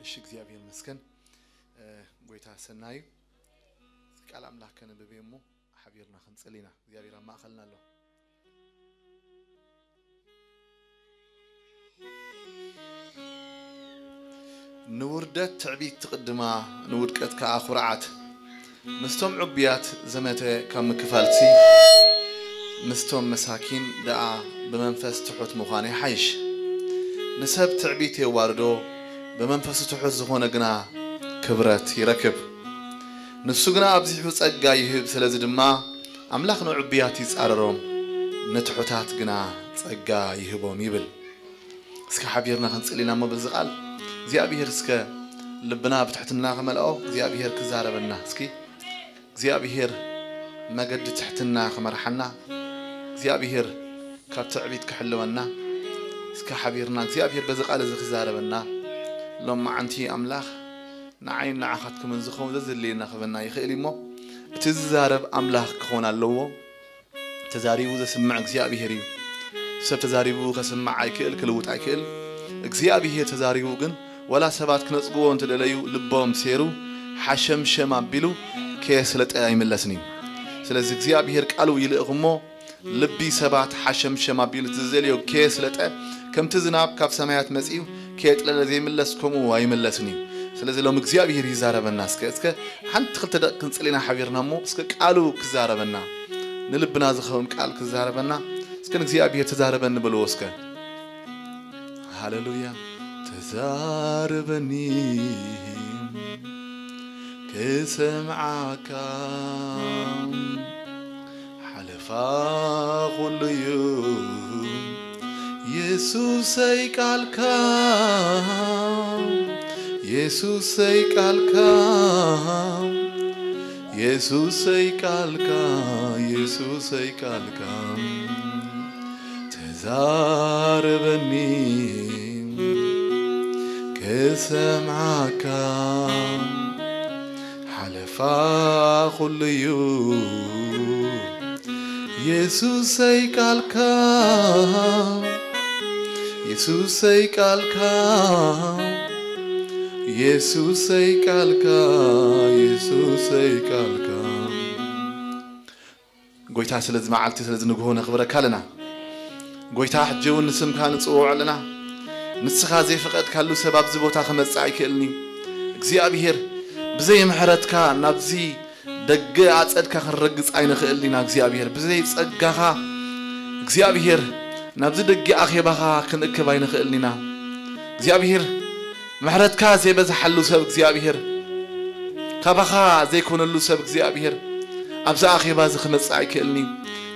እሺ፣ እግዚኣብሔር ይመስገን። እ፣ ጎይታ ሰናዩ። ቃል ኣምላኽ ከነብብ እየ እሞ ሓቢርና ክንጽሊ ኢና። እግዚኣብሔር ኣብ ማእኸልና ኣሎ። ንውርደት ትዕቢት ትቕድማ፣ ንውድቀት ከኣ ኹርዓት። ምስቶም ዕቡያት ዘመተ ካብ ምክፋልሲ፣ ምስቶም መሳኪን ደኣ ብመንፈስ ትሑት ምዃን ይሓይሽ። ንሰብ ትዕቢት የዋርዶ፣ ብመንፈሱ ትሑት ዝኾነ ግና ክብረት ይረክብ። ንሱ ግና ኣብዚሑ ጸጋ ይህብ፣ ስለዚ ድማ ኣምላኽ ንዕቡያት ይጻረሮም፣ ንትሑታት ግና ጸጋ ይህቦም ይብል። እስከ ሓቢርና ክንጽሊ ኢና እሞ በዚ ቃል እግዚኣብሔር እስከ ልብና ብትሕትና ክመልኦ እግዚኣብሔር ክዛረበና። እስኪ እግዚኣብሔር መገዲ ትሕትና ክመርሓና፣ እግዚኣብሔር ካብ ትዕቢት ክሕልወና። እስከ ሓቢርና እግዚኣብሔር በዚ ቃል እዚ ክዛረበና። ሎም መዓንቲ ኣምላኽ ንዓይን ንዓኻትኩምን ዝኸውን ዘዘድልየና ክህበና ይኽእል እዩ እሞ፣ እቲ ዝዛረብ ኣምላኽ ክኾን ኣለዎ። ተዛሪቡ ዘስምዕ እግዚኣብሔር እዩ። ሰብ ተዛሪቡ ከስምዕ ኣይክእል፣ ክልውጥ ኣይክእል። እግዚኣብሔር ተዛሪቡ ግን፣ ዋላ ሰባት ክነጽግዎ እንተደለዩ፣ ልቦም ሴሩ፣ ሓሸምሸም ኣቢሉ ከየስለጠ ኣይምለስን እዩ። ስለዚ እግዚኣብሔር ቃሉ ይልእኽ እሞ፣ ልቢ ሰባት ሓሸምሸም ኣቢሉ እቲ ዝደልዮ ከየስለጠ፣ ከምቲ ዝናብ ካብ ሰማያት መጺኡ ከየጥለለ ዘይምለስ፣ ከምኡ ኣይምለስን እዩ። ስለዚ ሎም እግዚኣብሔር ይዛረበና። እስከ፣ እስከ ሓንቲ ክልተ ደቂቕ ክንጽል ኢና ሓቢርና እሞ፣ እስከ ቃሉ ክዛረበና፣ ንልብና ዝኸውን ቃል ክዛረበና። እስከ ንእግዚኣብሔር ተዛረበኒ በልዎ እስከ። ሃሌሉያ። ተዛረበኒ ክሰምዓካ፣ ሓለፋ ኩሉ እዩ የሱሰይ ቃልካ፣ የሱሰይ ቃልካ፣ የሱሰይ ቃልካ፣ የሱሰይ ቃልካ። ተዛረበኒ ክሰምዓካ፣ ሓለፋ ኩሉ እዩ የሱሰይ ቃልካ፣ የሱሰይ ቃልካ፣ የሱሰይ ቃልካ፣ የሱሰይ ቃልካ። ጎይታ ስለዚ መዓልቲ ስለዚ ንግሆ ነኽብረካ ኣለና። ጎይታ ሕጂ እውን ንስምካ ንጽውዖ ኣለና። ንስኻ ዘይፈቐድካሉ ሰብ ኣብዚ ቦታ ክመጽእ ኣይክእልን እዩ። እግዚኣብሔር ብዘይ ምሕረትካ ናብዚ ደገ ኣጸድካ ክንረግጽ ኣይንኽእልን ኢና። እግዚኣብሔር ብዘይ ጸጋኻ እግዚኣብሔር ናብዚ ደገ ኣኼባኻ ክንእክብ ኣይንኽእልን ኢና። እግዚኣብሔር ምሕረትካ ዘይበዝሓሉ ሰብ እግዚኣብሔር፣ ካባኻ ዘይኮነሉ ሰብ እግዚኣብሔር ኣብዚ ኣኼባ እዚ ክመጽእ ኣይክእልን እዩ።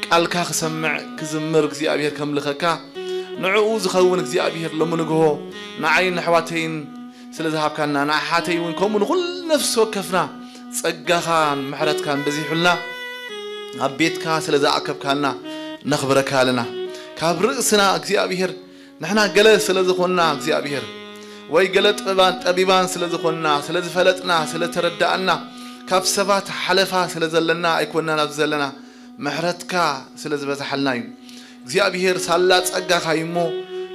ቃልካ ክሰምዕ ክዝምር እግዚኣብሔር ከምልኸካ ንዕኡ ዝኸውን እግዚኣብሔር ሎሚ ንግሆ ንዓይን ንኣሕዋተይን ስለ ዝሃብካና ንኣሓተይ እውን ከምኡ ንኹሉ ነፍሲ ወከፍና ጸጋኻን ምሕረትካን በዚሑልና ኣብ ቤትካ ስለ ዝኣከብካና ነኽብረካ ኣለና። ካብ ርእስና እግዚኣብሔር ንሕና ገለ ስለ ዝኾንና እግዚኣብሔር ወይ ገለ ጥበባን ጠቢባን ስለ ዝኾንና ስለ ዝፈለጥና ስለ ተረዳእና ካብ ሰባት ሓለፋ ስለ ዘለና ኣይኮንና ኣብዚ ዘለና ምሕረትካ ስለ ዝበዝሓልና እዩ። እግዚኣብሔር ሳላ ጸጋኻ እዩ እሞ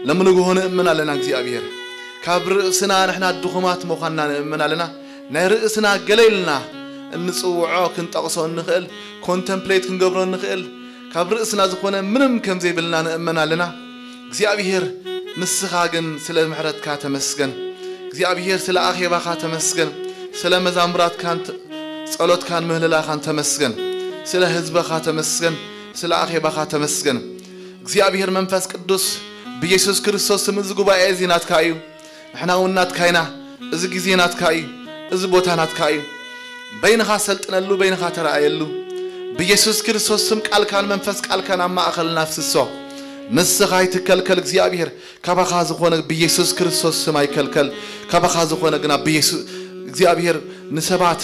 ሎሚ ንግሆ ንእምን ኣለና እግዚኣብሔር። ካብ ርእስና ንሕና ድኹማት ምዃንና ንእምን ኣለና። ናይ ርእስና ገለ ኢልና እንጽውዖ ክንጠቕሶ እንኽእል ኮንተምፕሌት ክንገብሮ እንኽእል ካብ ርእስና ዝኾነ ምንም ከም ዘይብልና ንእምን ኣለና። እግዚኣብሔር ንስኻ ግን ስለ ምሕረትካ ተመስገን። እግዚኣብሔር ስለ ኣኼባኻ ተመስገን። ስለ መዛሙራትካን ጸሎትካን ምህልላኻን ተመስገን። ስለ ህዝበኻ ተመስገን። ስለ ኣኼባኻ ተመስገን። እግዚኣብሔር መንፈስ ቅዱስ ብኢየሱስ ክርስቶስ ስም እዚ ጉባኤ እዚ ናትካ እዩ። ንሕና እውን ናትካ ኢና። እዚ ግዜ ናትካ እዩ። እዚ ቦታ ናትካ እዩ። በይንኻ ሰልጥነሉ፣ በይንኻ ተረኣየሉ። ብኢየሱስ ክርስቶስ ስም ቃልካን መንፈስ ቃልካን ኣብ ማእኸልና ኣፍስሶ። ንስኻ ኣይትከልከል እግዚኣብሔር። ካባኻ ዝኾነ ብኢየሱስ ክርስቶስ ስም ኣይከልከል። ካባኻ ዝኾነ ግና ብኢየሱስ እግዚኣብሔር ንሰባት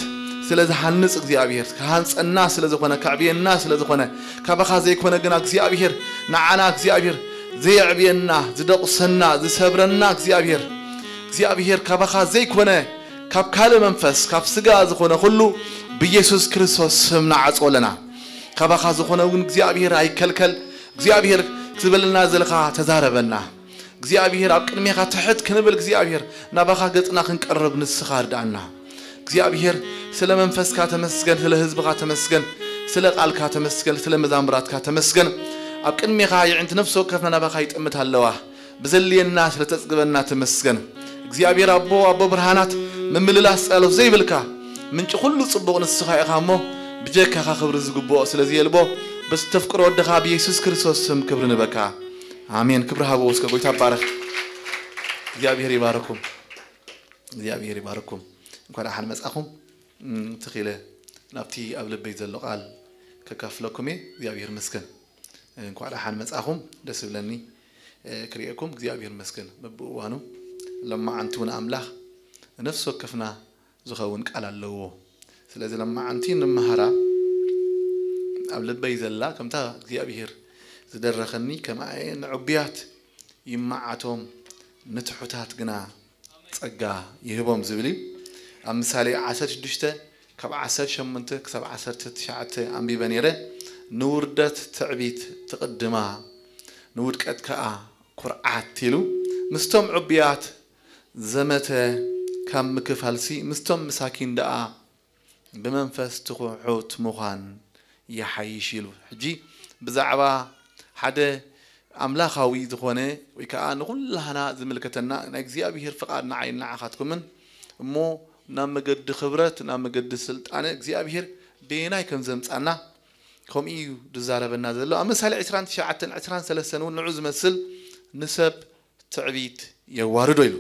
ስለ ዝሃንጽ እግዚኣብሔር ክሃንጸና ስለ ዝኾነ ከዕብየና ስለ ዝኾነ ካባኻ ዘይኮነ ግና እግዚኣብሔር ንዓና እግዚኣብሔር ዘየዕብየና ዝደቑሰና ዝሰብረና እግዚኣብሔር እግዚኣብሔር ካባኻ ዘይኮነ ካብ ካልእ መንፈስ ካብ ስጋ ዝኾነ ኩሉ ብኢየሱስ ክርስቶስ ስም ንዓጾ ኣለና። ካባኻ ዝኾነ እውን እግዚኣብሔር ኣይከልከል። እግዚኣብሔር ክትብለና ዘለኻ ተዛረበና። እግዚኣብሔር ኣብ ቅድሜኻ ትሕት ክንብል እግዚኣብሔር ናባኻ ገጽና ክንቀርብ ንስኻ ርድኣና። እግዚኣብሔር ስለ መንፈስካ ተመስገን፣ ስለ ህዝብኻ ተመስገን፣ ስለ ቃልካ ተመስገን፣ ስለ መዛምራትካ ተመስገን። ኣብ ቅድሜኻ የዕንቲ ነፍሲ ወከፍና ናባኻ ይጥምት ኣለዋ። ብዘልየና ስለ ተጽግበና ተመስገን። እግዚኣብሔር ኣቦ፣ ኣቦ ብርሃናት፣ ምምልላስ ጸሎት ዘይብልካ ምንጪ ኩሉ ጽቡቕ ንስኻ ኢኻ እሞ ብጀካኻ ክብሪ ዝግብኦ ስለ ዝየልቦ በዚ ተፍቅሮ ወድኻ ብየሱስ ክርስቶስ ስም ክብሪ ንበካ። ኣሜን። ክብሪ ሃብዎ እስከ ጎይታ ባረኽ። እግዚኣብሔር ይባረኩም። እግዚኣብሔር ይባረኩም። እንኳን ደሓን መጻኹም። እም፣ ትኺለ ናብቲ ኣብ ልበይ ዘሎ ቃል ከካፍለኩም እየ። እግዚኣብሔር ይመስገን። እንኳን ደሓን መጻኹም። ደስ ይብለኒ፣ እ፣ ክርእየኩም። እግዚኣብሔር ይመስገን። በብእዋኑ ለማዓንቲ እውን ኣምላኽ ነፍሲ ወከፍና ዝኸውን ቃል ኣለዎ። ስለዚ ለማዓንቲ ንምሃራ ኣብ ልበይ ዘላ ከምታ እግዚኣብሔር ዝደረኸኒ ከምኣ እየ ንዕቡያት ይመዓቶም ንትሑታት ግና ጸጋ ይህቦም ዝብል እዩ። ኣብ ምሳሌ ዓሰርተ ሽዱሽተ ካብ ዓሰርተ ሸሞንተ ክሳብ ዓሰርተ ትሽዓተ ኣንቢበ ነይረ። ንውርደት ትዕቢት ትቕድማ፣ ንውድቀት ከኣ ኩርዓት ኢሉ ምስቶም ዕቡያት ዘመተ ካብ ምክፋልሲ ምስቶም መሳኪን ደኣ ብመንፈስ ትሑት ምዃን ይሓይሽ ኢሉ። ሕጂ ብዛዕባ ሓደ ኣምላኻዊ ዝኾነ ወይ ከዓ ንኹላህና ዝምልከተና ናይ እግዚኣብሔር ፍቓድ ንዓይን ንዓኻትኩምን እሞ ናብ መገዲ ክብረት ናብ መገዲ ስልጣነ እግዚኣብሔር በየናይ ከም ዘምጻና ከምኡ እዩ ዝዛረበና ዘሎ። ኣብ ምሳሌ ዕስራን ትሽዓተን ዕስራን ሰለስተን እውን ንዑ ዝመስል ንሰብ ትዕቢት የዋርዶ ኢሉ።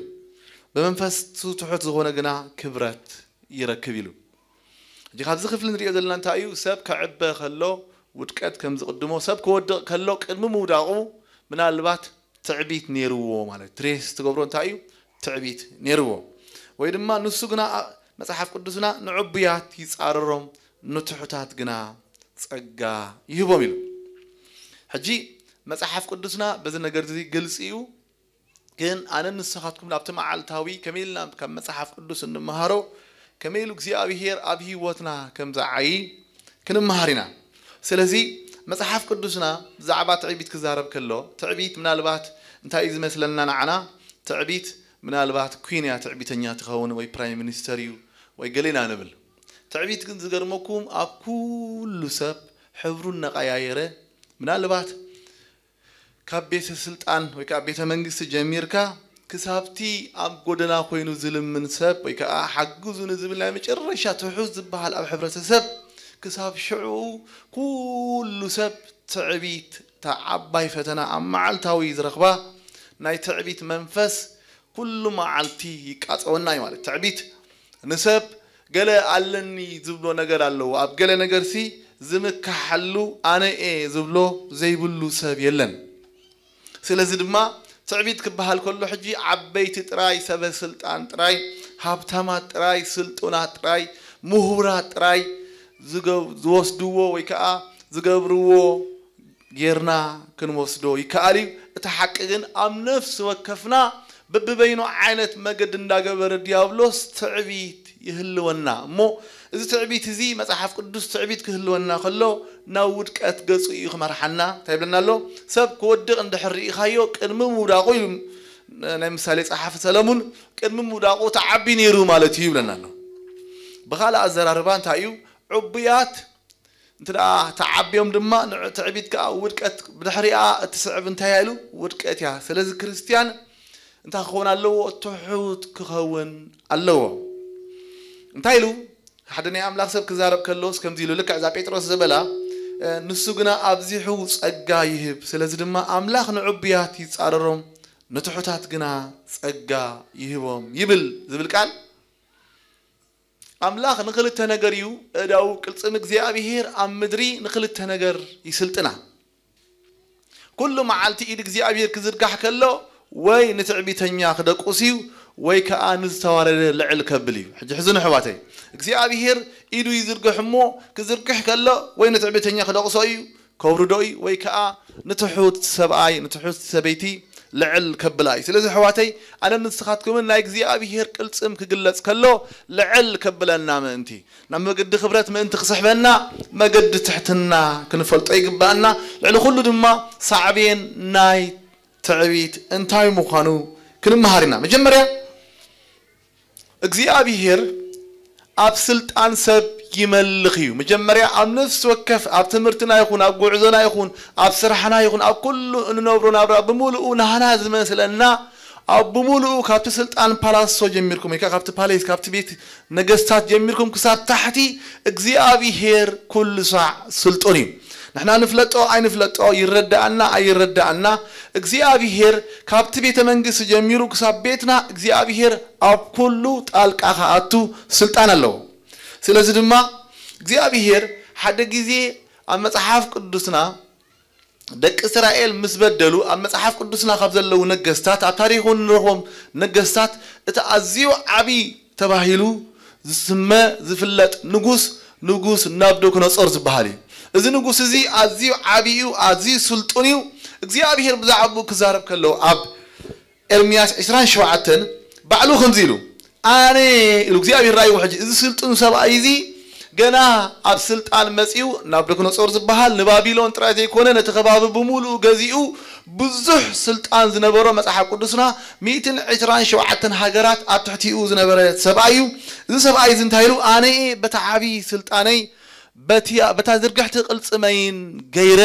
ብመንፈስ ትሑት ዝኾነ ግና ክብረት ይረክብ ኢሉ። ሕጂ ካብዚ ክፍሊ ንሪኦ ዘለና እንታይ እዩ? ሰብ ክዕበ ከሎ ውድቀት ከም ዝቕድሞ፣ ሰብ ክወድቕ ከሎ ቅድሚ ምውዳቑ ምናልባት ትዕቢት ነይርዎ ማለት ትሬስ ትገብሮ እንታይ እዩ? ትዕቢት ነይርዎ። ወይ ድማ ንሱ ግና ኣ-፣ መጽሓፍ ቅዱስና ንዕቡያት ይጻረሮም፣ ንትሑታት ግና ጸጋ ይህቦም ኢሉ። ሕጂ መጽሓፍ ቅዱስና በዚ ነገር እዚ ግልጺ እዩ። ግን ኣነ ንስኻትኩም ናብቲ መዓልታዊ ከመይ ኢልና ካብ መጽሓፍ ቅዱስ እንመሃሮ ከመይ ኢሉ እግዚኣብሔር ኣብ ህይወትና ከም ዝዓዪ ክንመሃር ኢና። ስለዚ መጽሓፍ ቅዱስና ብዛዕባ ትዕቢት ክዛረብ ከሎ ትዕቢት ምናልባት እንታይ እዩ ዝመስለና ንዓና? ትዕቢት ምናልባት ኩን እያ ትዕቢተኛ ትኸውን ወይ ፕራይም ሚኒስተር እዩ ወይ ገሌና ንብል። ትዕቢት ግን ዝገርመኩም ኣብ ኩሉ ሰብ ሕብሩ እናቀያየረ ምናልባት ካብ ቤተ ስልጣን ወይ ከዓ ቤተ መንግስቲ ጀሚርካ ክሳብቲ ኣብ ጎደና ኮይኑ ዝልምን ሰብ ወይ ከዓ ሓግዙኒ ዝብል ናይ መጨረሻ ትሑት ዝበሃል ኣብ ሕብረተሰብ ክሳብ ሽዑ ኩሉ ሰብ ትዕቢት እታ ዓባይ ፈተና ኣብ መዓልታዊ ዝረኽባ ናይ ትዕቢት መንፈስ ኩሉ መዓልቲ ይቃጸወና እዩ ማለት ትዕቢት ንሰብ ገለ ኣለኒ ዝብሎ ነገር ኣለዎ ኣብ ገለ ነገርሲ ዝምካሓሉ ኣነ እየ ዝብሎ ዘይብሉ ሰብ የለን። ስለዚ ድማ ትዕቢት ክበሃል ከሎ ሕጂ ዓበይቲ ጥራይ ሰበ ስልጣን ጥራይ ሃብታማት ጥራይ ስልጡናት ጥራይ ምሁራት ጥራይ ዝገብ- ዝወስድዎ ወይ ከዓ ዝገብርዎ ጌርና ክንወስዶ ይከኣል እዩ። እቲ ሓቂ ግን ኣብ ነፍሲ ወከፍና በብበይኑ ዓይነት መገዲ እንዳገበረ ዲያብሎስ ትዕቢት ይህልወና እሞ እዚ ትዕቢት እዚ መጽሓፍ ቅዱስ ትዕቢት ክህልወና ከሎ ናብ ውድቀት ገጹ እዩ ክመርሓና እንታይ ይብለና ኣሎ? ሰብ ክወድቕ እንድሕር ርኢኻዮ ቅድሚ ምውዳቑ ኢሉ ናይ ምሳሌ ጸሓፊ ሰለሙን ቅድሚ ምውዳቑ ተዓቢ ነይሩ ማለት እዩ ይብለና ኣሎ። ብኻልእ ኣዘራርባ እንታይ እዩ? ዕቡያት እንተ ደኣ ተዓብዮም ድማ ንዕ- ትዕቢት ከኣ ውድቀት ብድሕሪኣ እትስዕብ እንታይ እያ ኢሉ ውድቀት እያ። ስለዚ ክርስትያን እንታይ ክኸውን ኣለዎ? ትሑት ክኸውን ኣለዎ። እንታይ ኢሉ ሓደ ናይ ኣምላኽ ሰብ ክዛረብ ከሎስ ከምዚ ኢሉ ልክዕ እዛ ጴጥሮስ ዝበላ እ፣ ንሱ ግና ኣብዚሑ ጸጋ ይህብ። ስለዚ ድማ ኣምላኽ ንዕቡያት ይጻረሮም፣ ንትሑታት ግና ጸጋ ይህቦም ይብል ዝብል ቃል ኣምላኽ ንኽልተ ነገር እዩ እዳው ቅልጽም እግዚኣብሔር ኣብ ምድሪ ንኽልተ ነገር ይስልጥና። ኩሉ መዓልቲ ኢድ እግዚኣብሔር ክዝርጋሕ ከሎ ወይ ንትዕቢተኛ ክደቁስ እዩ ወይ ከዓ ንዝተዋረደ ልዕል ከብል እዩ። ሕጂ ሕዝኑ ኣሕዋተይ እግዚኣብሔር ኢዱ ይዝርግሕ እሞ ክዝርግሕ ከሎ ወይ ንትዕቢተኛ ክደቁሶ እዩ ከውርዶ እዩ ወይ ከዓ ንትሑት ሰብኣይ ንትሑት ሰበይቲ ልዕል ከብላ እዩ። ስለዚ ኣሕዋተይ ኣነ ንስኻትኩምን ናይ እግዚኣብሔር ቅልጽም ክግለጽ ከሎ ልዕል ከብለና ምእንቲ ናብ መገዲ ክብረት ምእንቲ ክስሕበና መገዲ ትሕትና ክንፈልጦ ይግባኣና። ልዕሊ ኩሉ ድማ ሳዕቤን ናይ ትዕቢት እንታይ ምዃኑ ክንመሃር ኢና። መጀመርያ እግዚኣብሔር ኣብ ስልጣን ሰብ ይመልኽ እዩ። መጀመርያ ኣብ ነፍሲ ወከፍ ኣብ ትምህርትና ይኹን ኣብ ጉዕዞና ይኹን ኣብ ስራሕና ይኹን ኣብ ኩሉ እንነብሮ ናብራ ብምሉኡ ናህና ዝመስለና ኣብ ብምሉኡ ካብቲ ስልጣን ፓላሶ ጀሚርኩም ወይ ካብቲ ፓሌስ ካብቲ ቤት ነገስታት ጀሚርኩም ክሳብ ታሕቲ እግዚኣብሔር ኩሉ ሳዕ ስልጡን እዩ። ንሕና ንፍለጦ ኣይንፍለጦ ይረዳኣና ኣይረዳኣና እግዚኣብሔር ካብቲ ቤተ መንግስቲ ጀሚሩ ክሳብ ቤትና እግዚኣብሔር ኣብ ኩሉ ጣልቃ ክኣቱ ስልጣን ኣለዎ። ስለዚ ድማ እግዚኣብሔር ሓደ ግዜ ኣብ መጽሓፍ ቅዱስና ደቂ እስራኤል ምስ በደሉ ኣብ መጽሓፍ ቅዱስና ካብ ዘለዉ ነገስታት ኣብ ታሪኹ ንረኽቦም ነገስታት እቲ ኣዝዩ ዓቢ ተባሂሉ ዝስመ ዝፍለጥ ንጉስ ንጉስ ናብዶክነጾር ዝበሃል እዩ። እዚ ንጉስ እዚ ኣዝዩ ዓቢ እዩ፣ ኣዝዩ ስልጡን እዩ። እግዚኣብሔር ብዛዕባኡ ክዛረብ ከለዉ ኣብ ኤርምያስ ዕስራን ሸውዓተን ባዕሉ ከምዚ ኢሉ ኣነ ኢሉ እግዚኣብሔር ራእይዎ ሕጂ እዚ ስልጡን ሰብኣይ እዚ ገና ኣብ ስልጣን መጺኡ ናብዶክነጾር ዝበሃል ንባቢሎን ጥራይ ዘይኮነ ነቲ ከባቢ ብምሉኡ ገዚኡ ብዙሕ ስልጣን ዝነበሮ መጽሓፍ ቅዱስና ሚእትን ዕስራን ሸውዓተን ሃገራት ኣብ ትሕቲኡ ዝነበረ ሰብኣይ እዩ። እዚ ሰብኣይ እዚ እንታይ ኢሉ ኣነ እየ በታ ዓቢ ስልጣነይ በታ ዝርግሕቲ ቅልጽመይን ገይረ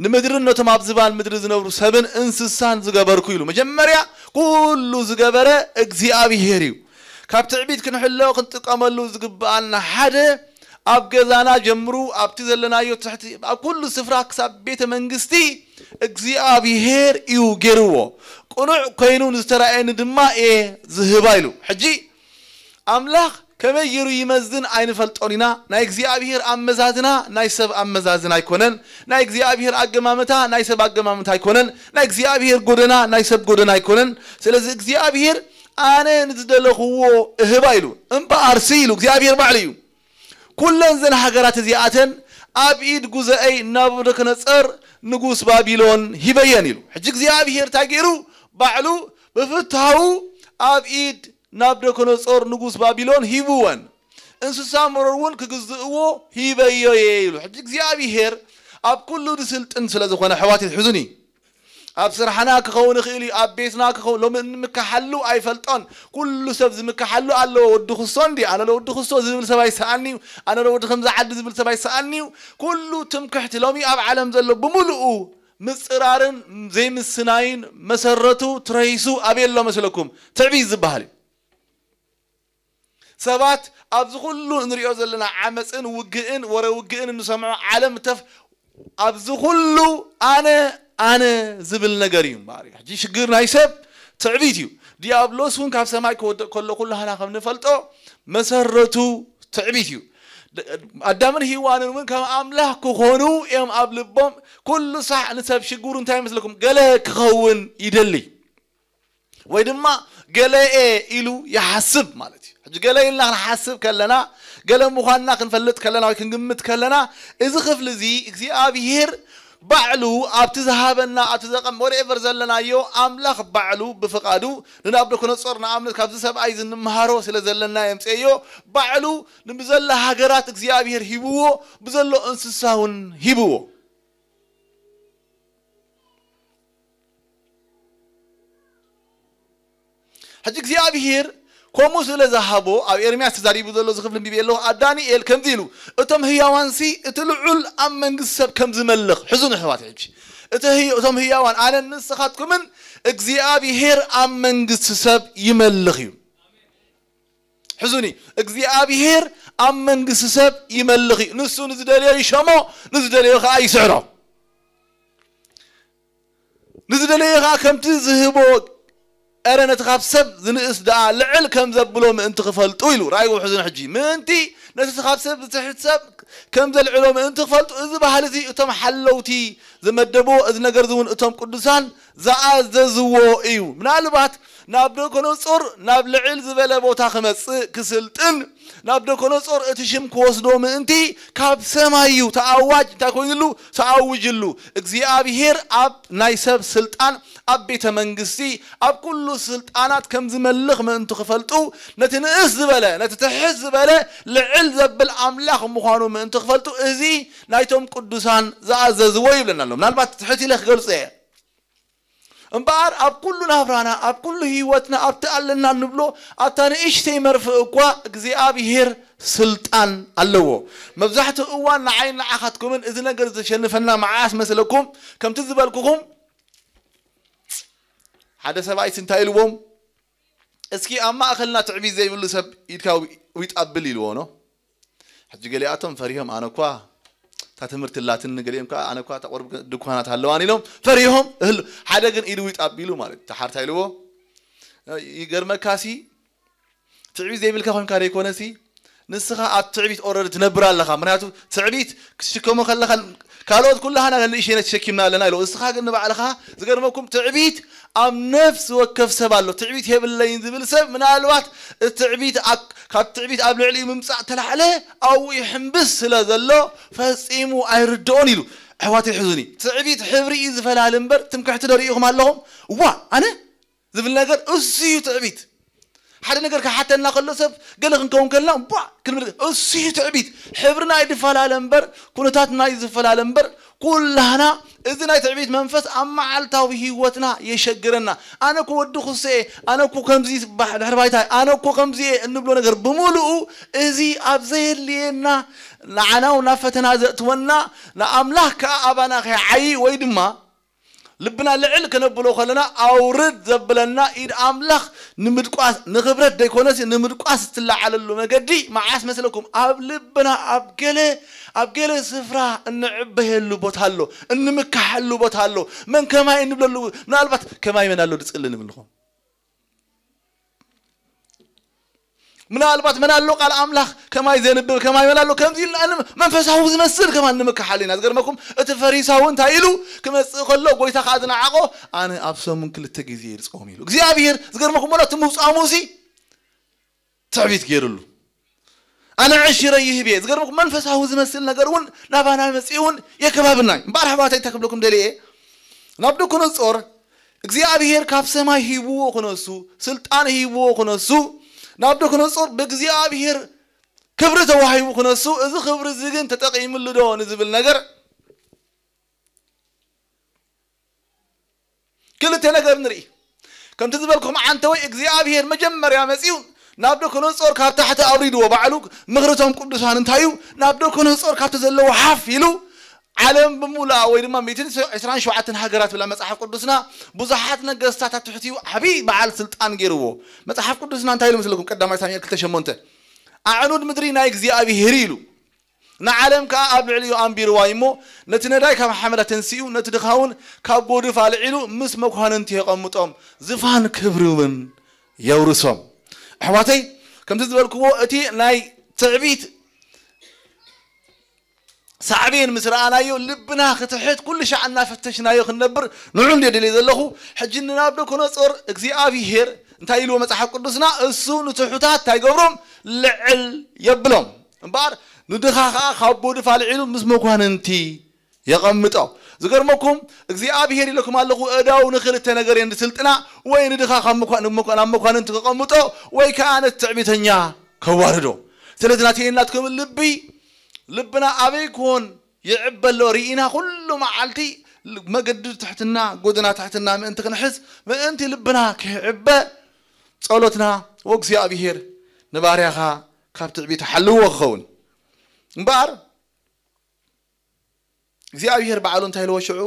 ንምድርን ነቶም ኣብ ዝባን ምድሪ ዝነብሩ ሰብን እንስሳን ዝገበርኩ ኢሉ። መጀመርያ ኩሉ ዝገበረ እግዚኣብሔር እዩ። ካብ ትዕቢት ክንሕሎ ክንጥቀመሉ ዝግብኣና ሓደ ኣብ ገዛና ጀምሩ ኣብቲ ዘለናዮ ትሕቲ ኣብ ኩሉ ስፍራ ክሳብ ቤተ መንግስቲ እግዚኣብሔር እዩ ገይርዎ። ቅኑዕ ኮይኑ ንዝተራእየኒ ድማ እየ ዝህባ ኢሉ። ሕጂ ኣምላኽ ከመይ ገይሩ ይመዝን ኣይንፈልጦን ኢና። ናይ እግዚኣብሔር ኣመዛዝና ናይ ሰብ ኣመዛዝና ኣይኮነን። ናይ እግዚኣብሔር ኣገማምታ ናይ ሰብ ኣገማምታ ኣይኮነን። ናይ እግዚኣብሔር ጎደና ናይ ሰብ ጎደና ኣይኮነን። ስለዚ እግዚኣብሔር ኣነ ንዝደለኽዎ እህባ ኢሉ እምበኣርሲ ኢሉ እግዚኣብሔር ባዕሉ እዩ። ኩለን ዘን ሃገራት እዚኣተን ኣብ ኢድ ጉዘአይ ናቡከደነፆር ንጉስ ባቢሎን ሂበየን ኢሉ። ሕጂ እግዚኣብሔር እንታይ ገይሩ ባዕሉ ብፍትሃው ኣብ ኢድ ናቡከደነፆር ንጉስ ባቢሎን ሂብወን። እንስሳ መሮር እውን ክግዝእዎ ሂበዮ እየ ኢሉ። ሕጂ እግዚኣብሔር ኣብ ኩሉ ዝስልጥን ስለ ዝኾነ ኣሕዋት ይሕዙኒ። ኣብ ስራሕና ክኸውን ይኽእል እዩ፣ ኣብ ቤትና ክኸውን ሎሚ እንምከሓሉ ኣይፈልጦን። ኩሉ ሰብ ዝምከሓሉ ኣለዎ። ወዲ ክሶ እንዲ ኣነ ለወዲ ክሶ ዝብል ሰብ ኣይሰኣንዩ፣ ኣነ ለወዲ ከምዚ ዓዲ ዝብል ሰብ ኣይሰኣንዩ። ኩሉ ትምክሕቲ ሎሚ ኣብ ዓለም ዘሎ ብምሉኡ ምፅራርን ዘይምስናይን መሰረቱ ትረሂሱ ኣበይ ኣሎ መስለኩም? ትዕቢት ዝበሃል እዩ። ሰባት ኣብዚ ኩሉ እንሪኦ ዘለና ዓመፅን ውግእን ወረ ውግእን እንሰምዖ ዓለም ተፍ ኣብዚ ኩሉ ኣነ ኣነ ዝብል ነገር እዩ እምበኣር እዩ። ሕጂ ሽግር ናይ ሰብ ትዕቢት እዩ። ዲያብሎስ እውን ካብ ሰማይ ክወድቕ ከሎ ኩሉ ሃና ከም ንፈልጦ መሰረቱ ትዕቢት እዩ። ኣዳምን ሂዋንን እውን ከም ኣምላኽ ክኾኑ እዮም ኣብ ልቦም ኩሉ ሳዕ ንሰብ ሽግሩ እንታይ ይመስለኩም ገለ ክኸውን ይደሊ። ወይ ድማ ገለኤ ኢሉ ይሓስብ ማለት እዩ። ሕጂ ገለ ኢልና ክንሓስብ ከለና ገለ ምዃንና ክንፈልጥ ከለና ወይ ክንግምት ከለና እዚ ክፍሊ እዚ እግዚኣብሄር ባዕሉ ኣብቲ ዝሃበና ኣብቲ ዘቐም ወደኤቨር ዘለናዮ ኣምላኽ ባዕሉ ብፍቓዱ ንናብዶኮነጾር ንኣብነት ካብዚ ሰብኣይ እዚ እንምሃሮ ስለ ዘለና የምፅአዮ ባዕሉ ንብዘላ ሃገራት እግዚኣብሄር ሂብዎ ብዘሎ እንስሳ እውን ሂብዎ። ሕጂ እግዚኣብሄር ከምኡ ስለ ዝሃቦ ኣብ ኤርምያስ ተዛሪቡ ዘሎ እዚ ክፍሊ ንቢበ ኣለኹ ኣብ ዳንኤል ከምዚ ኢሉ እቶም ህያዋንሲ እቲ ልዑል ኣብ መንግስቲ ሰብ ከም ዝመልኽ ሕዙ ንሕዋት ሕጂ እቲ ህይ- እቶም ህያዋን ኣነን ንስኻትኩምን እግዚኣብሄር ኣብ መንግስቲ ሰብ ይመልኽ እዩ። ሕዙኒ እግዚኣብሄር ኣብ መንግስቲ ሰብ ይመልኽ እዩ። ንሱ ንዝደለዮ ይሸሞ ንዝደለዮ ከዓ ይስዕሮ። ንዝደለዮ ከዓ ከምቲ ዝህቦ፣ እረ ነቲ ካብ ሰብ ዝንእስ ደኣ ልዕል ከም ዘብሎ ምእንቲ ክፈልጡ ኢሉ። ራእይ ውሕዝን ሕጂ ምእንቲ ነቲ ካብ ሰብ ዝትሕት ሰብ ከም ዘልዕሎ ምእንቲ ክፈልጡ፣ እዚ ባህሊ እዚ እቶም ሓለውቲ ዝመደብዎ፣ እዚ ነገር እዚ እውን እቶም ቅዱሳን ዝኣዘዝዎ እዩ። ምናልባት ናብዶኮነጾር ናብ ልዕል ዝበለ ቦታ ክመጽእ ክስልጥን ናብዶኮነጾር እቲ ሽም ክወስዶ ምእንቲ ካብ ሰማይ እዩ ተኣዋጅ እንታይ ኮይኑሉ ተኣውጅሉ እግዚኣብሄር ኣብ ናይ ሰብ ስልጣን ኣብ ቤተ መንግስቲ ኣብ ኩሉ ስልጣናት ከም ዝመልኽ ምእንቲ ክፈልጡ ነቲ ንእስ ዝበለ ነቲ ትሕት ዝበለ ልዕል ዘብል ኣምላኽ ምዃኑ ምእንቲ ክፈልጡ እዚ ናይቶም ቅዱሳን ዝኣዘዝዎ ይብለና ኣሎ ምናልባት ትሕት ኢለ ክገልጾ እየ እምበኣር ኣብ ኩሉ ናብራና፣ ኣብ ኩሉ ህይወትና፣ ኣብቲ ኣለና እንብሎ፣ ኣብታ ንእሽተይ መርፍእ እኳ እግዚኣብሔር ስልጣን ኣለዎ። መብዛሕትኡ እዋን ንዓይ ንዓኻትኩምን እዚ ነገር ዘሸንፈና መዓስ መስለኩም? ከምቲ ዝበልኩኹም፣ ሓደ ሰብኣይስ እንታይ ኢልዎም? "እስኪ ኣብ ማእከልና ትዕቢት ዘይብሉ ሰብ ኢድካ ዊጥ ኣብል" ኢልዎ ኖ። ሕጂ ገሊኣቶም ፈሪሆም፣ "ኣነ እኳ እታ ትምህርቲ ኣላትኒ"፣ ገሊኦም ከኣ፣ "ኣነ እኳ እታ ቁሩብ ድኳናት ኣለዋን" ኢሎም ፈሪሆም እህሉ። ሓደ ግን ኢዱ ዊጥ ኣቢሉ ማለት፣ ተሓርታ ኢልዎ። ይገርመካሲ፣ ትዕቢት ዘይብልካ ኮንካ ዘይኮነሲ፣ ንስኻ ኣብ ትዕቢት ኦረዲ ትነብር ኣለኻ። ምክንያቱ ትዕቢት ክትሽከሞ ከለኻ፣ ካልኦት ኩላህና ነንእሽነት ተሸኪምና ኣለና ኢሉ። ንስኻ ግን ንባዕልኻ፣ ዝገርመኩም፣ ትዕቢት ኣብ ነፍሲ ወከፍ ሰብ ኣሎ። ትዕቢት የብለይን ዝብል ሰብ፣ ምናልባት እቲ ትዕቢት ኣብ-፣ ካብ ትዕቢት ኣብ ልዕሊኡ ምምጻእ ተላዕለ ኣብኡ ይሕምብስ ስለ ዘሎ፣ ፈጺሙ ኣይርድኦን ኢሉ። ኣሕዋተይ፣ ሕዙኒ። ትዕቢት ሕብሪ እዩ ዝፈላሊ እምበር፣ ትምክሕቲ ዶ ርኢኹም ኣለኹም? ዋ፣ ኣነ ዝብል ነገር፣ እሱ እዩ ትዕቢት። ሓደ ነገር ክሓተና ከሎ ሰብ፣ ገለ ክንከውን ከለና፣ ቧ ክንብል፣ እሱ እዩ ትዕቢት። ሕብርና ይፈላለ እምበር፣ ኩነታትና እዩ ዝፈላለ እምበር፣ ኩላህና እዚ ናይ ትዕቢት መንፈስ ኣብ መዓልታዊ ህይወትና የሸግረና። "ኣነ እኮ ወዲ ኩስኤ፣ ኣነ እኮ ከምዚ ባሕ-፣ ድሕሪ ባይታይ፣ ኣነ እኮ ከምዚ እየ" እንብሎ ነገር ብምሉኡ፣ እዚ ኣብ ዘየድልየና፣ ንዓና እውን ናብ ፈተና ዘእትወና፣ ንኣምላኽ ከኣ ኣባና ከይዓዪ ወይ ድማ ልብና ልዕል ከነብሎ ከለና፣ ኣውርድ ዘብለና ኢድ ኣምላኽ ንምድቋስ፣ ንኽብረት ዘይኮነሲ ንምድቋስ እትለዓለሉ መገዲ መዓስ መስለኩም? ኣብ ልብና፣ ኣብ ገለ፣ ኣብ ገለ ስፍራ እንዕበየሉ ቦታ ኣሎ፣ እንምካሓሉ ቦታ ኣሎ። መን ከማይ እንብለሉ፣ ምናልባት "ከማይ መን ኣሎ ድጽሊ?" ንብል ንኾን። ምናልባት "መን ኣሎ ቃል ኣምላኽ ከማይ ዘንብብ፣ ከማይ መን ኣሎ?" ከምዚ ኢልና ን-፣ መንፈሳዊ ዝመስል ከማን ንምክሓል ኢና። ዝገርመኩም፣ እቲ ፈሪሳዊ እንታይ ኢሉ ክመጽእ ከሎ፣ ጎይታ ከኣ ዝነዓቖ፣ "ኣነ ኣብ ሰሙን ክልተ ግዜ ይጾም" ኢሉ። እግዚኣብሔር፣ ዝገርመኩም፣ ወላ እቲ ምውጻሙሲ ትዕቢት ገይሩሉ። "ኣነ ዕሽረ ይህብ እየ።" ዝገርመኩም፣ መንፈሳዊ ዝመስል ነገር እውን ናባና መጺኡ እውን የከባብና እዩ። እምበኣር ኣሕዋተይ፣ እንታይ ክብለኩም ደልየ እየ? ናቡከደነጾር እግዚኣብሔር ካብ ሰማይ ሂብዎ ክነሱ፣ ስልጣን ሂብዎ ክነሱ፣ ናቡከደነጾር ብእግዚኣብሔር ክብሪ ተዋሂቡ ክነሱ፣ እዚ ክብሪ እዚ ግን ተጠቒምሉ ዶ ንዝብል ነገር ክልተ ነገር ንርኢ። ከምቲ ዝበልኩም፣ ዓንተወይ እግዚኣብሔር መጀመርያ መጺኡ ናቡከደነጾር ካብ ታሕቲ ኣውሪድዎ፣ ባዕሉ ምኽርቶም ቅዱሳን እንታይ እዩ? ናቡከደነጾር ካብቲ ዘለዎ ሓፍ ኢሉ፣ ዓለም ብምሉኣ ወይ ድማ ሚእትን ዕስራን ሸውዓተን ሃገራት ብላ መጽሓፍ ቅዱስና፣ ብዙሓት ነገስታት ኣብ ትሕቲኡ ዓብዪ በዓል ስልጣን ገይርዎ። መጽሓፍ ቅዱስና እንታይ ኢሉ መስለኩም? ቀዳማይ ሳሙኤል ክልተ ሸሞንተ፣ "ኣዕኑድ ምድሪ ናይ እግዚኣብሔር" ኢሉ፣ ንዓለም ከኣ ኣብ ልዕሊኡ ኣንቢርዋ እዩ እሞ፣ ነቲ ነዳይ ካብ ሓመድ ኣተንሲኡ፣ ነቲ ድኻ እውን ካብ ጎድፍ ኣልዒሉ ምስ መኳንንቲ የቐምጦም፣ ዝፋን ክብሪ እውን የውርሶም። ኣሕዋተይ፣ ከምቲ ዝበልክዎ፣ እቲ ናይ ትዕቢት ሳዕቤን ምስ ረኣናዮ፣ ልብና ክትሕት፣ ኩሉ ሻዕ እናፈተሽናዮ ክንነብር፣ ንዑ እንድየ ደልየ ዘለኹ። ሕጂ ንናቡከደነጾር እግዚኣብሔር እንታይ ኢልዎ መጽሓፍ ቅዱስና? "እሱ ንትሑታት እንታይ ይገብሮም? ልዕል የብሎም። እምበኣር ንድኻ ኸኣ ካብ ጎድፍ ኣልዒሉ ምስ መኳንንቲ የቐምጦ።" ዝገርመኩም፣ እግዚኣብሔር ኢለኩም ኣለኹ፣ እዳው ንኽልተ ነገር እየን ዝስልጥና፣ ወይ ንድኻ ካብ መኳ-፣ ንመኳ-፣ ናብ መኳንንቲ ከቐምጦ፣ ወይ ከኣ ነቲ ትዕቢተኛ ከዋርዶ። ስለዚ ናተይን ናትኩምን ልቢ፣ ልብና ኣበይ ክኾን ይዕበ ኣሎ ርኢና፣ ኩሉ መዓልቲ መገዲ ትሕትና፣ ጎደና ትሕትና ምእንቲ ክንሕዝ፣ ምእንቲ ልብና ክዕበ፣ ጸሎትና፣ "ወእግዚኣብሔር ንባርያኻ ካብ ትዕቢት ሓልዎ" ክኸውን። እምበኣር እግዚኣብሔር ባዕሉ እንታይ ኢልዎ ሽዑ?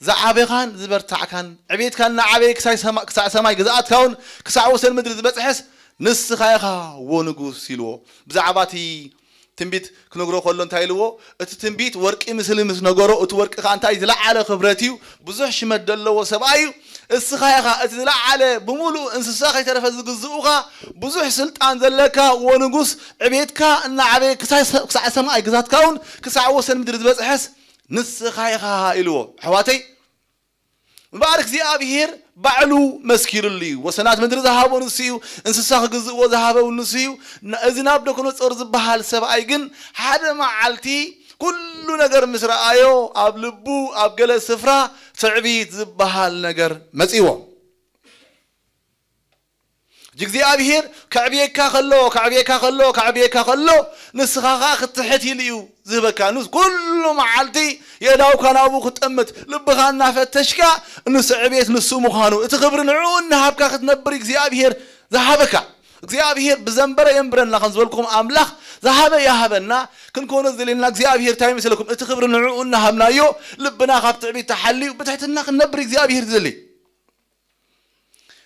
"ዝዓበኻን ዝበርታዕካን፣ ዕቤትካን እናዓበየ ክሳይ ሰማ-፣ ክሳዕ ሰማይ ግዝኣትካ እውን ክሳዕ ወሰን ምድሪ ዝበጽሐስ ንስኻ ኢኻ፣ ወ ንጉስ" ኢልዎ። ብዛዕባ እቲ ትንቢት ክነግሮ ከሎ እንታይ ኢልዎ? "እቲ ትንቢት ወርቂ ምስሊ ምስ ነገሮ፣ እቲ ወርቂ ከኣ እንታይ ዝለዓለ ክብረት እዩ፣ ብዙሕ ሽመት ዘለዎ ሰብኣይ እዩ። እስኻ ኢኻ እቲ ዝለዓለ፣ ብምሉእ እንስሳ ከይተረፈ ዝግዝኡኻ፣ ብዙሕ ስልጣን ዘለካ፣ ወ ንጉስ፣ ዕቤትካ እናዓበየ ክሳዕ ሰ-፣ ክሳዕ ሰማይ ግዛትካ እውን ክሳዕ ወሰን ምድሪ ዝበጽሐስ ንስኻ ኢኻ" ኢልዎ። ኣሕዋተይ፣ እምበኣር እግዚኣብሔር ባዕሉ መስኪሩሉ እዩ። ወሰናት ምድሪ ዝሃቦ ንሱ እዩ። እንስሳ ክግዝእዎ ዝሃበ እውን ንሱ እዩ። ን-፣ እዚ ናቡከደነጾር ዝበሃል ሰብኣይ ግን ሓደ መዓልቲ ኩሉ ነገር ምስ ረኣዮ፣ ኣብ ልቡ ኣብ ገለ ስፍራ ትዕቢት ዝበሃል ነገር መጺዎ። እግዚኣብሔር ከዕብየካ ከሎ፣ ከዕብየካ ከሎ፣ ከዕብየካ ከሎ፣ ንስኻ ኸዓ ክትትሕት ኢሉ እዩ ዝህበካ። ንስ-፣ ኩሉ መዓልቲ የእዳውካ ናብኡ ክትጠምት፣ ልብኻ እናፈተሽካ፣ ንሱ ዕብየት ንሱ ምዃኑ፣ እቲ ክብሪ ንዕኡ እናሃብካ ክትነብር እግዚኣብሔር ዝሃበካ። እግዚኣብሔር ብዘንበረ የንብረና ከም ዝበልኩም፣ ኣምላኽ ዝሃበ ይሃበና። ክንኮኖ ዝደልየና እግዚኣብሔር እንታይ ይመስለኩም? እቲ ክብሪ ንዕኡ እናሃብናዮ፣ ልብና ካብ ትዕቢት ተሓልዩ፣ ብትሕትና ክንነብር እግዚኣብሔር ዝደሊ።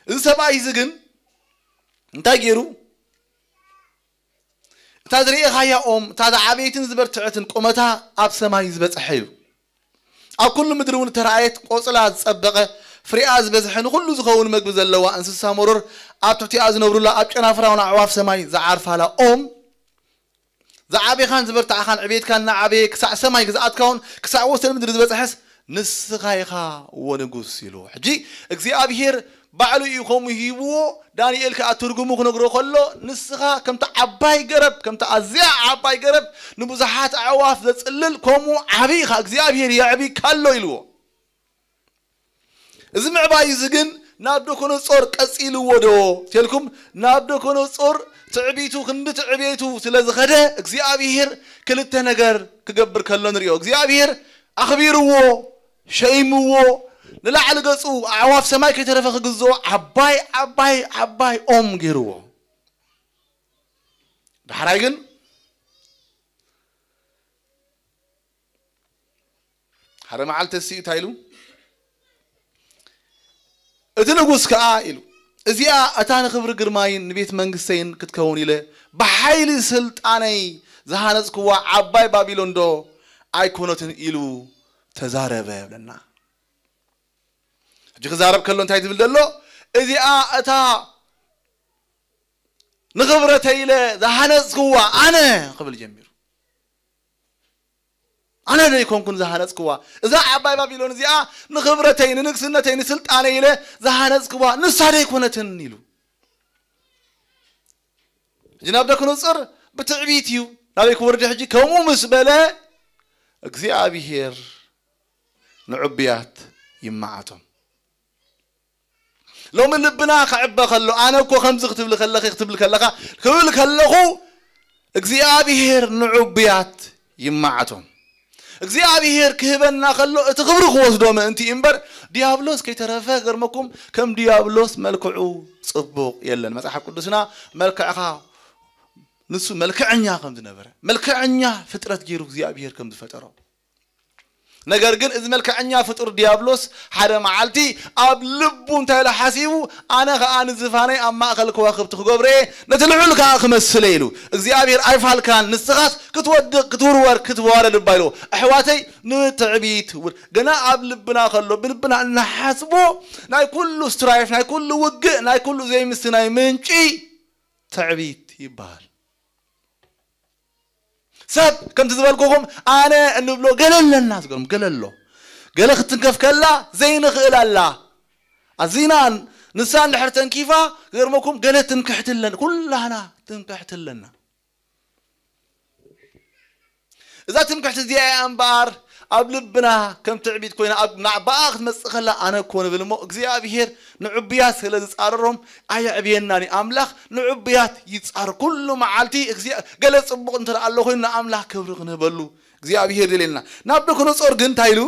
እዚ ሰብኣይ እዚ ግን እንታይ ገይሩ? እታ ዝርኤኻያ ኦም፣ እታ ዝዓበየትን ዝበርትዐትን ቁመታ ኣብ ሰማይ ዝበጽሐ እዩ። ኣብ ኩሉ ምድሪ እውን እተረኣየት ቆጽላ ዝጸበቐ፣ ፍሬኣ ዝበዝሐ፣ ንኹሉ ዝኸውን መግቢ ዘለዋ እንስሳ መሮር ኣብ ትሕቲኣ ዝነብሩላ፣ ኣብ ጨናፍራ እውን ኣዕዋፍ ሰማይ ዝዓርፋላ ኦም፣ ዝዓቤኻን ዝበርታዕኻን ዕቤትካ እናዓበየ ክሳዕ ሰማይ ግዝኣትካ እውን ክሳዕ ወሰን ምድሪ ዝበጽሐስ ንስኻ ኢኻ እዎ ንጉስ ኢልዎ። ሕጂ እግዚኣብሔር ባዕሉ እዩ ከምኡ ሂብዎ። ዳንኤል ከኣ ትርጉሙ ክነግሮ ከሎ ንስኻ ከምቲ ዓባይ ገረብ፣ ከምቲ ኣዝያ ዓባይ ገረብ ንብዙሓት ኣዕዋፍ ዘጽልል ከምኡ ዓቢ ኢኻ፣ እግዚኣብሔር የዕቢካ ኣሎ ኢልዎ። እዚ ምዕባይ እዚ ግን ናብ ደኮነጾር ቀጺልዎ ዶ ተልኩም? ናብ ደኮነጾር ትዕቢቱ ክንዲ ትዕቤቱ ስለ ዝኸደ እግዚኣብሔር ክልተ ነገር ክገብር ከሎ ንሪኦ። እግዚኣብሔር ኣኽቢርዎ፣ ሸይምዎ፣ ንላዕሊ ገጹ ኣዕዋፍ ሰማይ ከይተረፈ ክግዝኦ ዓባይ ዓባይ ዓባይ ኦም ገይርዎ። ዳሕራይ ግን ሓደ መዓልቲ እሱ እንታይ ኢሉ? እቲ ንጉስ ከኣ ኢሉ፣ እዚኣ እታ ንኽብሪ ግርማይን ንቤት መንግስተይን ክትከውን ኢለ ብሓይሊ ስልጣነይ ዝሃነጽክዋ ዓባይ ባቢሎን ዶ ኣይኮነትን ኢሉ ተዛረበ ይብለና። ሕጂ ክዛረብ ከሎ እንታይ ዝብል ዘሎ? እዚኣ እታ ንኽብረተይ ኢለ ዝሃነጽክዋ ኣነ ክብል ጀሚሩ። ኣነ ዶ ኣይኮንኩን ዝሃነጽክዋ? እዛ ዓባይ ባቢሎን እዚኣ ንኽብረተይ፣ ንንግስነተይ፣ ንስልጣነይ ኢለ ዝሃነጽክዋ ንሳ ዶ ኣይኮነትን ኢሉ። ሕጂ ናቡከደነጾር ብትዕቢት እዩ ናበይ ክወርድ ሕጂ። ከምኡ ምስ በለ እግዚኣብሔር ንዕቡያት ይመዓቶም። ሎሚ ልብና ክዕበ ከሎ፣ ኣነ እኮ ከምዚ ክትብል ከለኺ፣ ክትብል ከለኻ፣ ክብል ከለኹ እግዚኣብሔር ንዕቡያት ይመዓቶም። እግዚኣብሔር ክህበና ከሎ እቲ ክብሪ ክወስዶ ምእንቲ እዩ እምበር፣ ዲያብሎስ ከይተረፈ፣ ገርመኩም፣ ከም ዲያብሎስ መልክዑ ጽቡቕ የለን። መጽሓፍ ቅዱስና መልክዕኻ ንሱ መልክዐኛ ከም ዝነበረ፣ መልክዐኛ ፍጥረት ገይሩ እግዚኣብሔር ከም ዝፈጠሮ። ነገር ግን እዚ መልክዐኛ ፍጡር ዲያብሎስ ሓደ መዓልቲ ኣብ ልቡ እንታይ ኢሉ ሓሲቡ፣ ኣነ ኸኣ ንዝፋነይ ኣብ ማእከል ከዋኽብቲ ክገብሮ እየ፣ ነቲ ልዑል ከኣ ክመስል እየ ኢሉ። እግዚኣብሔር ኣይፋልካን፣ ንስኻስ ክትወድቕ፣ ክትውርወር፣ ክትዋረድ እባ ኢልዎ። ኣሕዋተይ፣ ንትዕቢት ውድ-፣ ገና ኣብ ልብና ከሎ፣ ብልብና እንሓስቦ፣ ናይ ኩሉ ስትራይፍ፣ ናይ ኩሉ ውግእ፣ ናይ ኩሉ ዘይምስናይ ምንጪ ትዕቢት ይበሃል። ሰብ ከምቲ ዝበልኩኹም ኣነ እንብሎ ገለ ኣለና፣ ዝገርም ገለ ኣሎ። ገለ ክትንከፍ ከላ ዘይንኽእል ኣላ። ኣዚና ንሳ እንድሕር ተንኪፋ፣ ዝገርመኩም ገለ ትምክሕቲ ኣለና፣ ኩላህና ትምክሕቲ ኣለና። እዛ ትምክሕቲ እዚኣ እያ እምበኣር ኣብ ልብና ከም ትዕቢት ኮይና፣ ኣብ ናዕባኣ ክትመጽእ ከላ ኣነ እኮ ንብል እሞ፣ እግዚኣብሔር ንዕቡያት ስለ ዝጻረሮም ኣየዕብየናን እዩ። ኣምላኽ ንዕቡያት ይጻረር። ኩሉ መዓልቲ እግዚኣብ-፣ ገለ ጽቡቕ እንተ ደኣ ኣሎ ኮይኑ ንኣምላኽ ክብሪ ክንህበሉ እግዚኣብሔር ይደልየና። ናቡከደነጾር ግን እንታይ ኢሉ?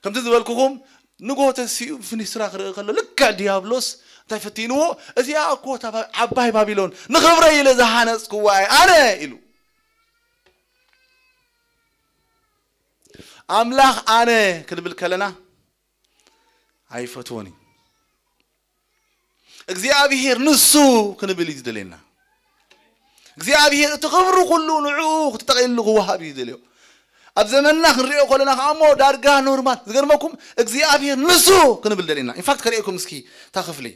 ከምቲ ዝበልኩኹም ንጎሆ ተሲኡ ብፍኒስትራ ክርኢ ከሎ ልክዕ ዲያብሎስ እንታይ ፈቲንዎ? እዚኣ እኮ እታ ባ-፣ ዓባይ ባቢሎን ንኽብረይ ኢለ ዝሃነጽክዋ እየ ኣነ ኢሉ። ኣምላኽ ኣነ ክንብል ከለና ኣይፈትዎን እዩ። እግዚኣብሔር ንሱ ክንብል እዩ ዝደልየና። እግዚኣብሔር እቲ ክብሪ ኩሉ ንዕኡ ክትጠቕልሉ ክወሃብ እዩ ዝደልዮ። ኣብ ዘመንና ክንሪኦ ከለና ከዓ እሞ ዳርጋ ኖርማል። ዝገርመኩም እግዚኣብሔር ንሱ ክንብል ደልየና። ኢንፋክት ከርእየኩም እስኪ እታ ክፍሊ።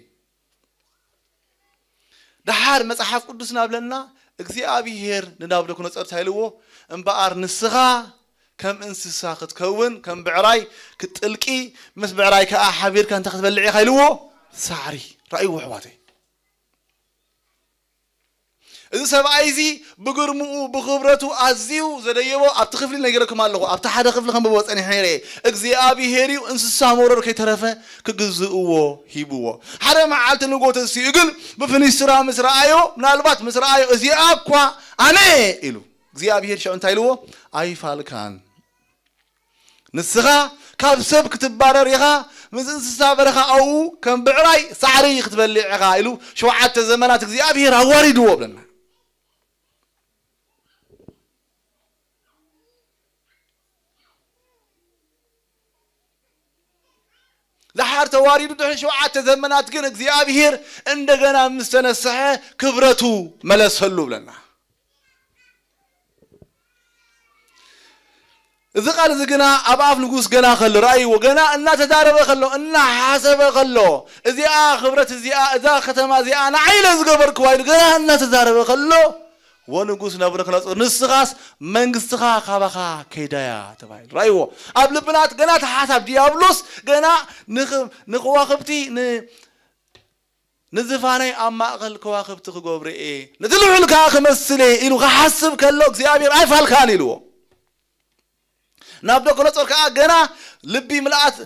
ደሓር መጽሓፍ ቅዱስ ናብለና እግዚኣብሔር ንናቡከደነጾር እንታይ ኢልዎ? እምበኣር ንስኻ ከም እንስሳ ክትከውን፣ ከም ብዕራይ ክትጥልቂ፣ ምስ ብዕራይ ከኣ ሓቢርካ እንታይ ክትበልዕ ኢኻ ኢልዎ? ሳዕሪ። ራእይዎ ኣሕዋተይ። እዚ ሰብኣይ እዚ ብግርምኡ ብኽብረቱ ኣዝዩ ዘደየቦ ኣብቲ ክፍሊ ነጊረኩም ኣለኹ። ኣብቲ ሓደ ክፍሊ ከንብቦ ጸኒሐ ነይረ። እግዚኣብሔር እዩ፣ እንስሳ መውረድ ከይተረፈ ክግዝእዎ ሂብዎ። ሓደ መዓልቲ ንጎ ተሲኡ ግን ብፍኒስትራ ምስ ረኣዮ፣ ምናልባት ምስ ረኣዮ፣ "እዚኣ እኳ ኣነ እየ" ኢሉ። እግዚኣብሔር ሽዑ እንታይ ኢልዎ? "ኣይፋልካን። ንስኻ ካብ ሰብ ክትባረር ኢኻ፣ ምስ እንስሳ በረኻ ኣብኡ ከም ብዕራይ ሳዕሪ ክትበልዕ ኢኻ" ኢሉ ሸውዓተ ዘመናት እግዚኣብሔር ኣዋሪድዎ ብለና። ደሓር ተዋሪዱ ድሕሪ ሸውዓተ ዘመናት ግን እግዚኣብሔር እንደገና ምስ ተነስሐ ክብረቱ መለሰሉ ብለና። እዚ ቃል እዚ ግና ኣብ ኣፍ ንጉስ ገና ከሎ፣ ረኣይዎ፣ ገና እናተዛረበ ከሎ፣ እናሓሰበ ከሎ፣ "እዚኣ ክብረት እዚኣ፣ እዛ ከተማ እዚኣ ንዓይ ኢለ ዝገበርክዋ" ኢሉ ገና እናተዛረበ ከሎ፣ "ወንጉስ ናቡከደነፆር፣ ንስኻስ መንግስትኻ ካባኻ ከይዳያ" ተባሂሉ። ረኣይዎ፣ ኣብ ልብናት ገና ተሓሳብ ዲያብሎስ ገና ንኽ-፣ ንከዋኽብቲ ን-፣ "ንዝፋነይ ኣብ ማእከል ከዋኽብቲ ክገብሮ እየ፣ ነቲ ልዑል ከኣ ክመስል እየ" ኢሉ ክሓስብ ከሎ፣ እግዚኣብሔር "ኣይፋልካን" ኢልዎ። ናቡከደነፆር ከኣ ገና ልቢ ምልኣት፣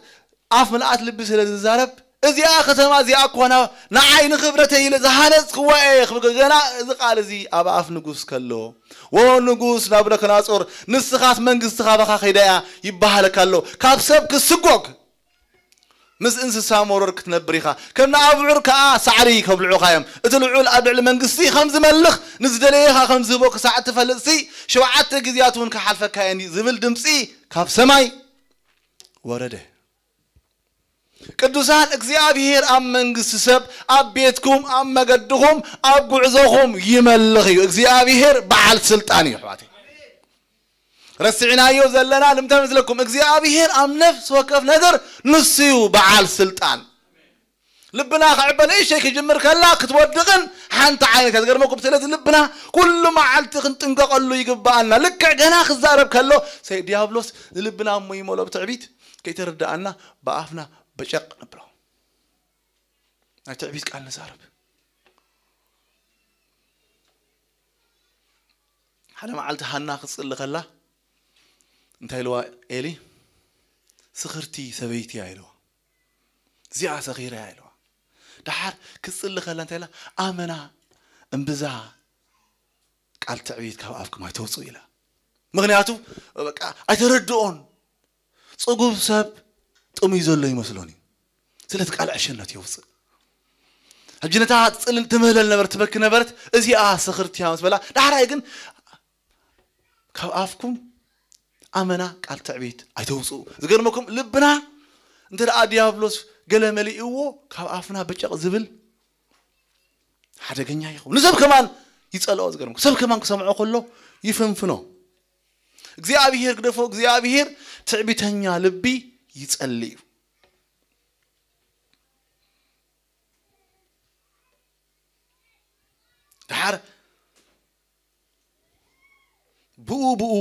ኣፍ ምልኣት ልቢ ስለ ዝዛረብ፣ "እዚኣ ከተማ እዚኣ እኮ ና-፣ ንዓይ ንኽብረተይ ኢለ ዝሃነጽክዋ እየ" ክብል፣ ገና እዚ ቃል እዚ ኣብ ኣፍ ንጉስ ከሎ፣ "ወ ንጉስ ናቡከደነፆር፣ ንስኻስ መንግስቲ ካባኻ ከይዳ እያ ይበሃለካ ኣሎ፣ ካብ ሰብ ክስጎግ፣ ምስ እንስሳ መውረድ ክትነብር ኢኻ፣ ከም ንኣብዑር ከኣ ሳዕሪ ከብልዑኻ እዮም። እቲ ልዑል ኣብ ልዕሊ መንግስቲ ከም ዝመልኽ፣ ንዝደለየኻ ከም ዝህቦ ክሳዕ እትፈልጥሲ፣ ሸውዓተ ግዜያት እውን ክሓልፈካ እየን" ዝብል ድምጺ ካብ ሰማይ ወረደ። ቅዱሳን፣ እግዚኣብሔር ኣብ መንግስቲ ሰብ፣ ኣብ ቤትኩም፣ ኣብ መገድኹም፣ ኣብ ጉዕዞኹም ይመልኽ እዩ። እግዚኣብሔር በዓል ስልጣን እዩ፣ ኣሕዋተይ። ረሲዕናዮ ዘለና ንምንታይ መስለኩም? እግዚኣብሔር ኣብ ነፍሲ ወከፍ ነገር ንሱ እዩ በዓል ስልጣን። ልብና ክዕበ ንእሽተይ ክጅምር ከላ ክትወድቕን ሓንቲ ዓይነት እያ። ዝገርመኩም፣ ስለዚ ልብና ኩሉ መዓልቲ ክንጥንቀቐሉ ይግብኣና። ልክዕ ገና ክዛረብ ከሎ፣ ሰይ-፣ ዲያብሎስ ንልብና እሞ ይመልኦ ብትዕቢት፣ ከይተረድኣና ብኣፍና በጨቕ ንብሎ። ናይ ትዕቢት ቃል ንዛረብ። ሓደ መዓልቲ ሃና ክትጽሊ ከላ እንታይ ኢልዋ ኤሊ? "ስኽርቲ ሰበይቲ እያ" ኢልዋ። "እዚኣ ሰኺረ እያ" ኢልዋ። ደሓር ክትጽሊ ከላ እንታይ ኢላ? "ኣመና እምብዛ ቃል ትዕቢት ካብ ኣፍኩም ኣይተውጽኡ" ኢላ። ምኽንያቱ በቃ ኣይተረድኦን። ጽጉብ ሰብ ጥሙይ ዘሎ ይመስሎን እዩ። ስለዚ ቃል ዕሸነት የውጽእ። ሕጂ ነታ ትጽልን ትምህለል ነበርት፣ ትበኪ ነበርት፣ እዚኣ ስኽርቲ እያ ምስ በላ፣ ዳሕራይ ግን ካብ ኣፍኩም ኣመና ቃል ትዕቢት ኣይተውጽኡ። ዝገርመኩም ልብና እንተ ደኣ ዲያብሎስ ገለ መሊእዎ ካብ ኣፍና በጨቕ ዝብል ሓደገኛ ይኸውን። ንሰብ ከማን ይጸልኦ። ዝገርመኩም ሰብ ከማን ክሰምዖ ከሎ ይፍንፍኖ። እግዚኣብሔር ግደፎ፣ እግዚኣብሔር ትዕቢተኛ ልቢ ይጸልእ እዩ። ደሓር ብኡ ብኡ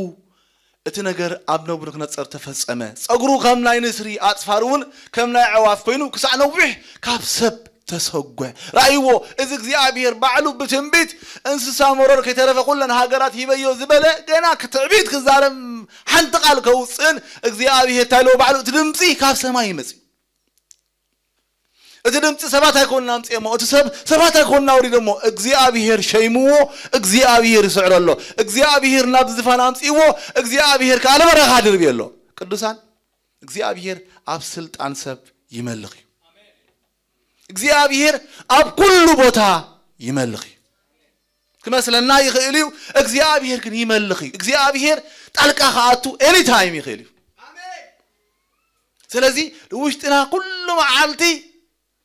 እቲ ነገር ኣብ ነቡከደነጸር ተፈጸመ። ጸጉሩ ከም ናይ ንስሪ፣ ኣጽፋሩ እውን ከም ናይ ኣዕዋፍ ኮይኑ ክሳዕ ነዊሕ ካብ ሰብ ተሰጎ። ረኣይዎ፣ እዚ እግዚኣብሔር ባዕሉ ብትንቢት እንስሳ መሮር ከይተረፈ ኩለን ሃገራት ሂበዮ ዝበለ፣ ገና ክትዕቢት ክዛረብ ሓንቲ ቃል ከውጽእን እግዚኣብሔር እንታይ ኢልዎ ባዕሉ፣ እቲ ድምጺ ካብ ሰማይ ይመጽእ። እቲ ድምጺ ሰባት ኣይኮኑን ኣምጽኦሞ፣ እቲ ሰብ ሰባት ኣይኮኑን ኣውሪዶሞ፣ እግዚኣብሔር ሸይምዎ፣ እግዚኣብሔር ይስዕሮ ኣሎ። እግዚኣብሔር ናብ ዝፋን ኣምጽእዎ፣ እግዚኣብሔር ከኣ ንበረኻ ድርብዮ ኣሎ። ቅዱሳን፣ እግዚኣብሔር ኣብ ስልጣን ሰብ ይመልኽ እዩ። እግዚኣብሔር ኣብ ኩሉ ቦታ ይመልኽ እዩ። ክመስለና ይኽእል እዩ፣ እግዚኣብሔር ግን ይመልኽ እዩ። እግዚኣብሔር ጣልቃ ክኣቱ ኤኒታይም ይኽእል እዩ። ስለዚ ውሽጥና ኩሉ መዓልቲ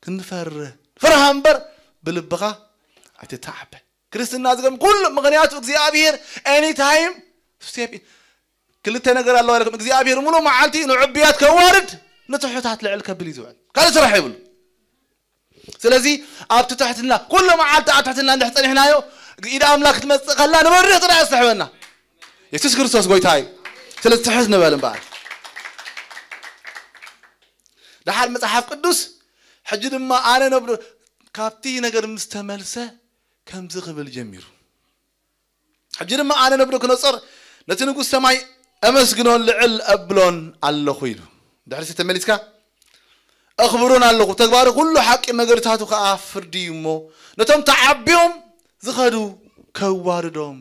ክንፈርህ፣ ፍርሃ እምበር ብልብኻ ኣይትተዓበ። ክርስትና ዝገም ኩሉ፣ ምኽንያቱ እግዚኣብሔር ኤኒታይም ስቴፕ ኢን። ክልተ ነገር ኣለዋ ኢለኩም፣ እግዚኣብሔር ሙሉ መዓልቲ ንዕቡያት ከዋርድ ንትሑታት ልዕል ከብል እዩ ዝውዕል። ካልእ ስራሕ የብሉ። ስለዚ ኣብቲ ትሕትና፣ ኩሉ መዓልቲ ኣብ ትሕትና እንድሕር ጸኒሕናዮ፣ ኢድ ኣምላኽ ክትመጽእ ከላ ንበርህ ጥራይ ኣስተሕበና። የሱስ ክርስቶስ ጎይታ እዩ። ስለዚ ትሕት ንበል እምበኣር። ደሓር መጽሓፍ ቅዱስ፣ ሕጂ ድማ ኣነ ነብሎ፣ ካብቲ ነገር ምስ ተመልሰ ከምዚ ክብል ጀሚሩ። ሕጂ ድማ ኣነ ነብደክነጾር ነቲ ንጉስ ሰማይ እመስግኖን ልዕል እብሎን ኣለኹ ኢሉ። ድሕሪ ተመሊስካ እኽብሮን ኣለኹ፣ ተግባሩ ኩሉ ሓቂ፣ መገድታቱ ከኣ ፍርዲ እዩ እሞ፣ ነቶም ተዓብዮም ዝኸዱ ከዋርዶም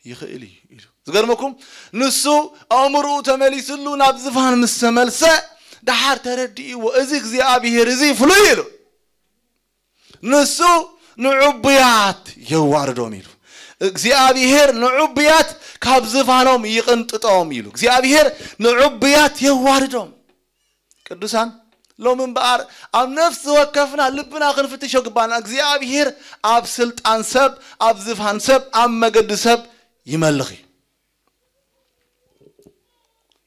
ይኽእል እዩ ኢሉ። ዝገርመኩም፣ ንሱ ኣእምሮኡ ተመሊስሉ ናብ ዝፋን ምስ ተመልሰ፣ ደሓር ተረዲእዎ፣ እዚ እግዚኣብሔር እዚ ፍሉይ ኢሉ። ንሱ ንዕቡያት የዋርዶም ኢሉ። እግዚኣብሔር ንዕቡያት ካብ ዝፋኖም ይቕንጥጦም ኢሉ። እግዚኣብሔር ንዕቡያት የዋርዶም። ቅዱሳን፣ ሎም እምበኣር ኣብ ነፍሲ ወከፍና ልብና ክንፍትሾ ግባና። እግዚኣብሔር ኣብ ስልጣን ሰብ፣ ኣብ ዝፋን ሰብ፣ ኣብ መገዲ ሰብ ይመልኽ እዩ።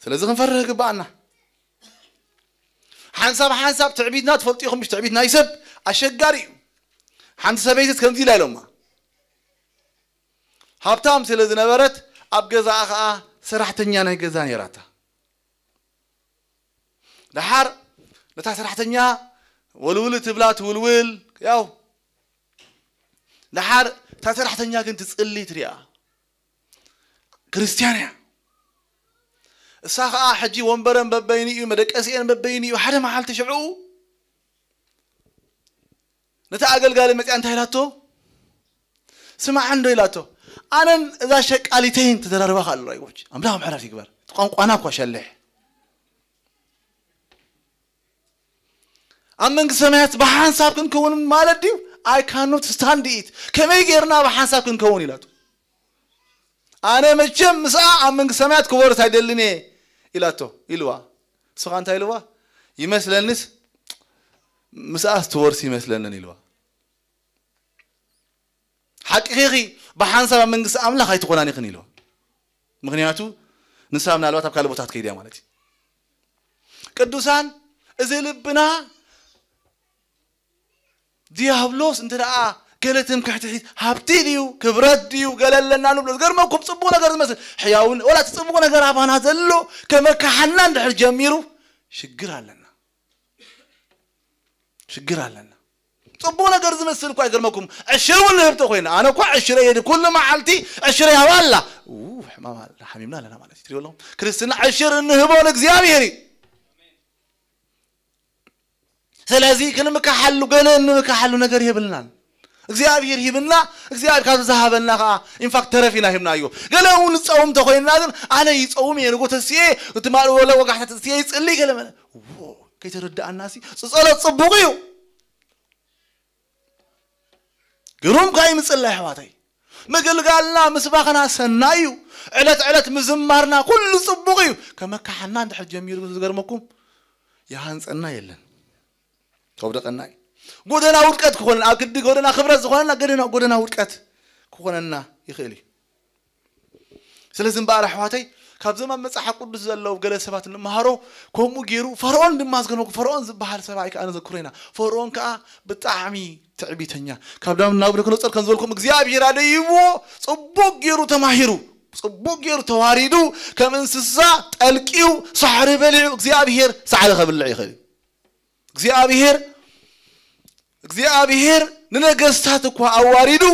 ስለዚ ክንፈርህ ግባኣና። ሓንሳብ ሓንሳብ ትዕቢትና ትፈልጡ ኢኹም፣ ምሽ ትዕቢት ናይ ሰብ ኣሸጋሪ እዩ። ሓንቲ ሰበይትስ ከምዚ ኢላ ኢሎማ፣ ሃብታም ስለ ዝነበረት ኣብ ገዛኣ ኸዓ ሰራሕተኛ ናይ ገዛ ነይራታ። ደሓር ነታ ሰራሕተኛ ወልውል ትብላ ትውልውል፣ ያው ደሓር እታ ሰራሕተኛ ግን ትጽሊ ትሪኣ። ክርስትያን እያ። እሳ ኸዓ ሕጂ ወንበረን በበይኑ እዩ፣ መደቀሲአን በበይኑ እዩ። ሓደ መዓልቲ ሽዑ ነታ ኣገልጋሊ መፅያ እንታይ ኢላቶ? ስማዕ እንዶ ኢላቶ፣ ኣነን እዛ ሸቃሊተይን ተደራርባ ከ ኣለዋ ይጎች ኣምላኽ ምሕረት ይግበር። ቋንቋና እኳ ሸልሕ። ኣብ መንግስቲ ሰማያት ብሓንሳብ ክንከውን ማለት ድዩ? I cannot stand it። ከመይ ጌርና ብሓንሳብ ክንከውን ኢላቶ። ኣነ መቸም ምስኣ ኣብ መንግስቲ ሰማያት ክወርስ ኣይደልን እየ ኢላቶ ኢልዋ። ንስኻ እንታይ ኢልዋ? ይመስለንስ ምስኣስ ትወርስ ይመስለንን ኢልዋ። ሓቅኺ፣ ብሓንሳብ ኣብ መንግስቲ ኣምላኽ ኣይትኾናን ኢኽን ኢልዋ። ምኽንያቱ ንሳ ምናልባት ኣብ ካልእ ቦታ ክትከይድ እያ ማለት እዩ። ቅዱሳን፣ እዚ ልብና ዲያብሎስ እንተ ደኣ ገለ ትምክሕቲ ሒዝ፣ ሃብቲ ድዩ ክብረት ድዩ ገለ ኣለና ንብሎ፣ ዝገርመኩም ጽቡቕ ነገር ዝመስል ሕያውን፣ ወላ እቲ ጽቡቕ ነገር ኣባና ዘሎ ከመካሓና እንድሕር ጀሚሩ ሽግር ኣለና። ሽግር ኣለና። ጽቡቕ ነገር ዝመስል እኳ ይገርመኩም፣ ዕሽር እውን ንህብቶ ኮይና፣ ኣነ እኳ ዕሽረ የድ ኩሉ መዓልቲ ዕሽረ ያባ ኣላ። ኡ፣ ሕማም ኣላ፣ ሓሚምና ኣለና ማለት እዩ። ትሪኦ ኣለኹም፣ ክርስትና ዕሽር እንህቦ ንእግዚኣብሔር እዩ። ስለዚ ክንምካሓሉ ገለ እንምካሓሉ ነገር የብልናን። እግዚኣብሔር ሂብና፣ እግዚኣብሔር ካብ ዝሃበና ከዓ ኢንፋክት ተረፊና ሂብናዮ። ገለ እውን ንፀውም ተኮይንና ግን ኣነ ይፀውም እየ፣ ንጎ ተስየ፣ እቲ ማል ወለ ወጋሕታ ተስየ ይፅሊ ገለ መለ። ዎ፣ ከይተረዳኣና ሲ፣ ጸሎት ጽቡቕ እዩ። ግሩም ከኣ ይምጽላ ኣሕዋተይ። ምግልጋልና ምስባኽና ሰናይ እዩ። ዕለት ዕለት ምዝማርና ኩሉ ጽቡቕ እዩ። ከመካሓና እንድሕር ጀሚሩ ዝገርመኩም ይሃንጸና የለን። ከውደቐና እዩ። ጎደና ውድቀት ክኾነና፣ ኣብ ግዲ ጎደና ክብረት ዝኾነና ገደና-፣ ጎደና ውድቀት ክኾነና ይኽእል እዩ። ስለዚ እምበኣር ኣሕዋተይ ካብዞም ኣብ መጽሓፍ ቅዱስ ዘለዉ ገለ ሰባት እንመሃሮ ከምኡ ገይሩ ፈርዖን ድማ ዝገርመኩም ፈርዖን ዝበሃል ሰብኣይ ከኣ ነዘክሮ ኢና። ፈርዖን ከኣ ብጣዕሚ ትዕቢተኛ ካብ ናብ ናቡከደነፆር ከም ዝበልኩም እግዚኣብሔር ኣደይዎ ጽቡቅ ገይሩ ተማሂሩ ጽቡቅ ገይሩ ተዋሪዱ ከም እንስሳ ጠልቂው ሳዕሪ በሊዑ እግዚኣብሔር ሳዕሪ ከብልዕ ይኽእል እዩ። እግዚኣብሔር እግዚኣብሔር ንነገስታት እኳ ኣዋሪዱ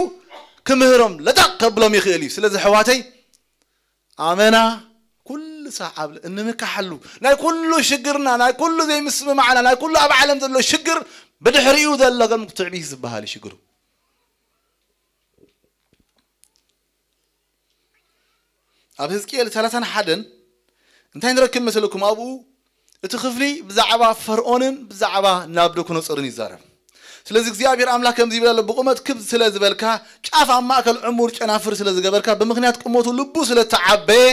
ክምህሮም ለጠቕ ከብሎም ይኽእል እዩ። ስለዚ ኣሕዋተይ ኣመና ኩሉ ሳዕ ኣብ እንምካሓሉ ናይ ኩሉ ሽግርና ናይ ኩሉ ዘይምስምማዕና ናይ ኩሉ ኣብ ዓለም ዘሎ ሽግር ብድሕሪኡ ዘሎ ግን ትዕቢት ዝበሃል እዩ ሽግሩ። ኣብ ህዝቅኤል ሰላሳን ሓደን እንታይ ንረክብ መሰለኩም? ኣብኡ እቲ ክፍሊ ብዛዕባ ፈርዖንን ብዛዕባ ናቡከደነፆርን ይዛረብ። ስለዚ እግዚኣብሔር ኣምላክ ከምዚ ይብል ኣሎ፣ ብቁመት ክብ ስለ ዝበልካ፣ ጫፍ ኣብ ማእከል ዕሙር ጨናፍር ስለ ዝገበርካ፣ ብምኽንያት ቁመቱ ልቡ ስለ ተዓበየ፣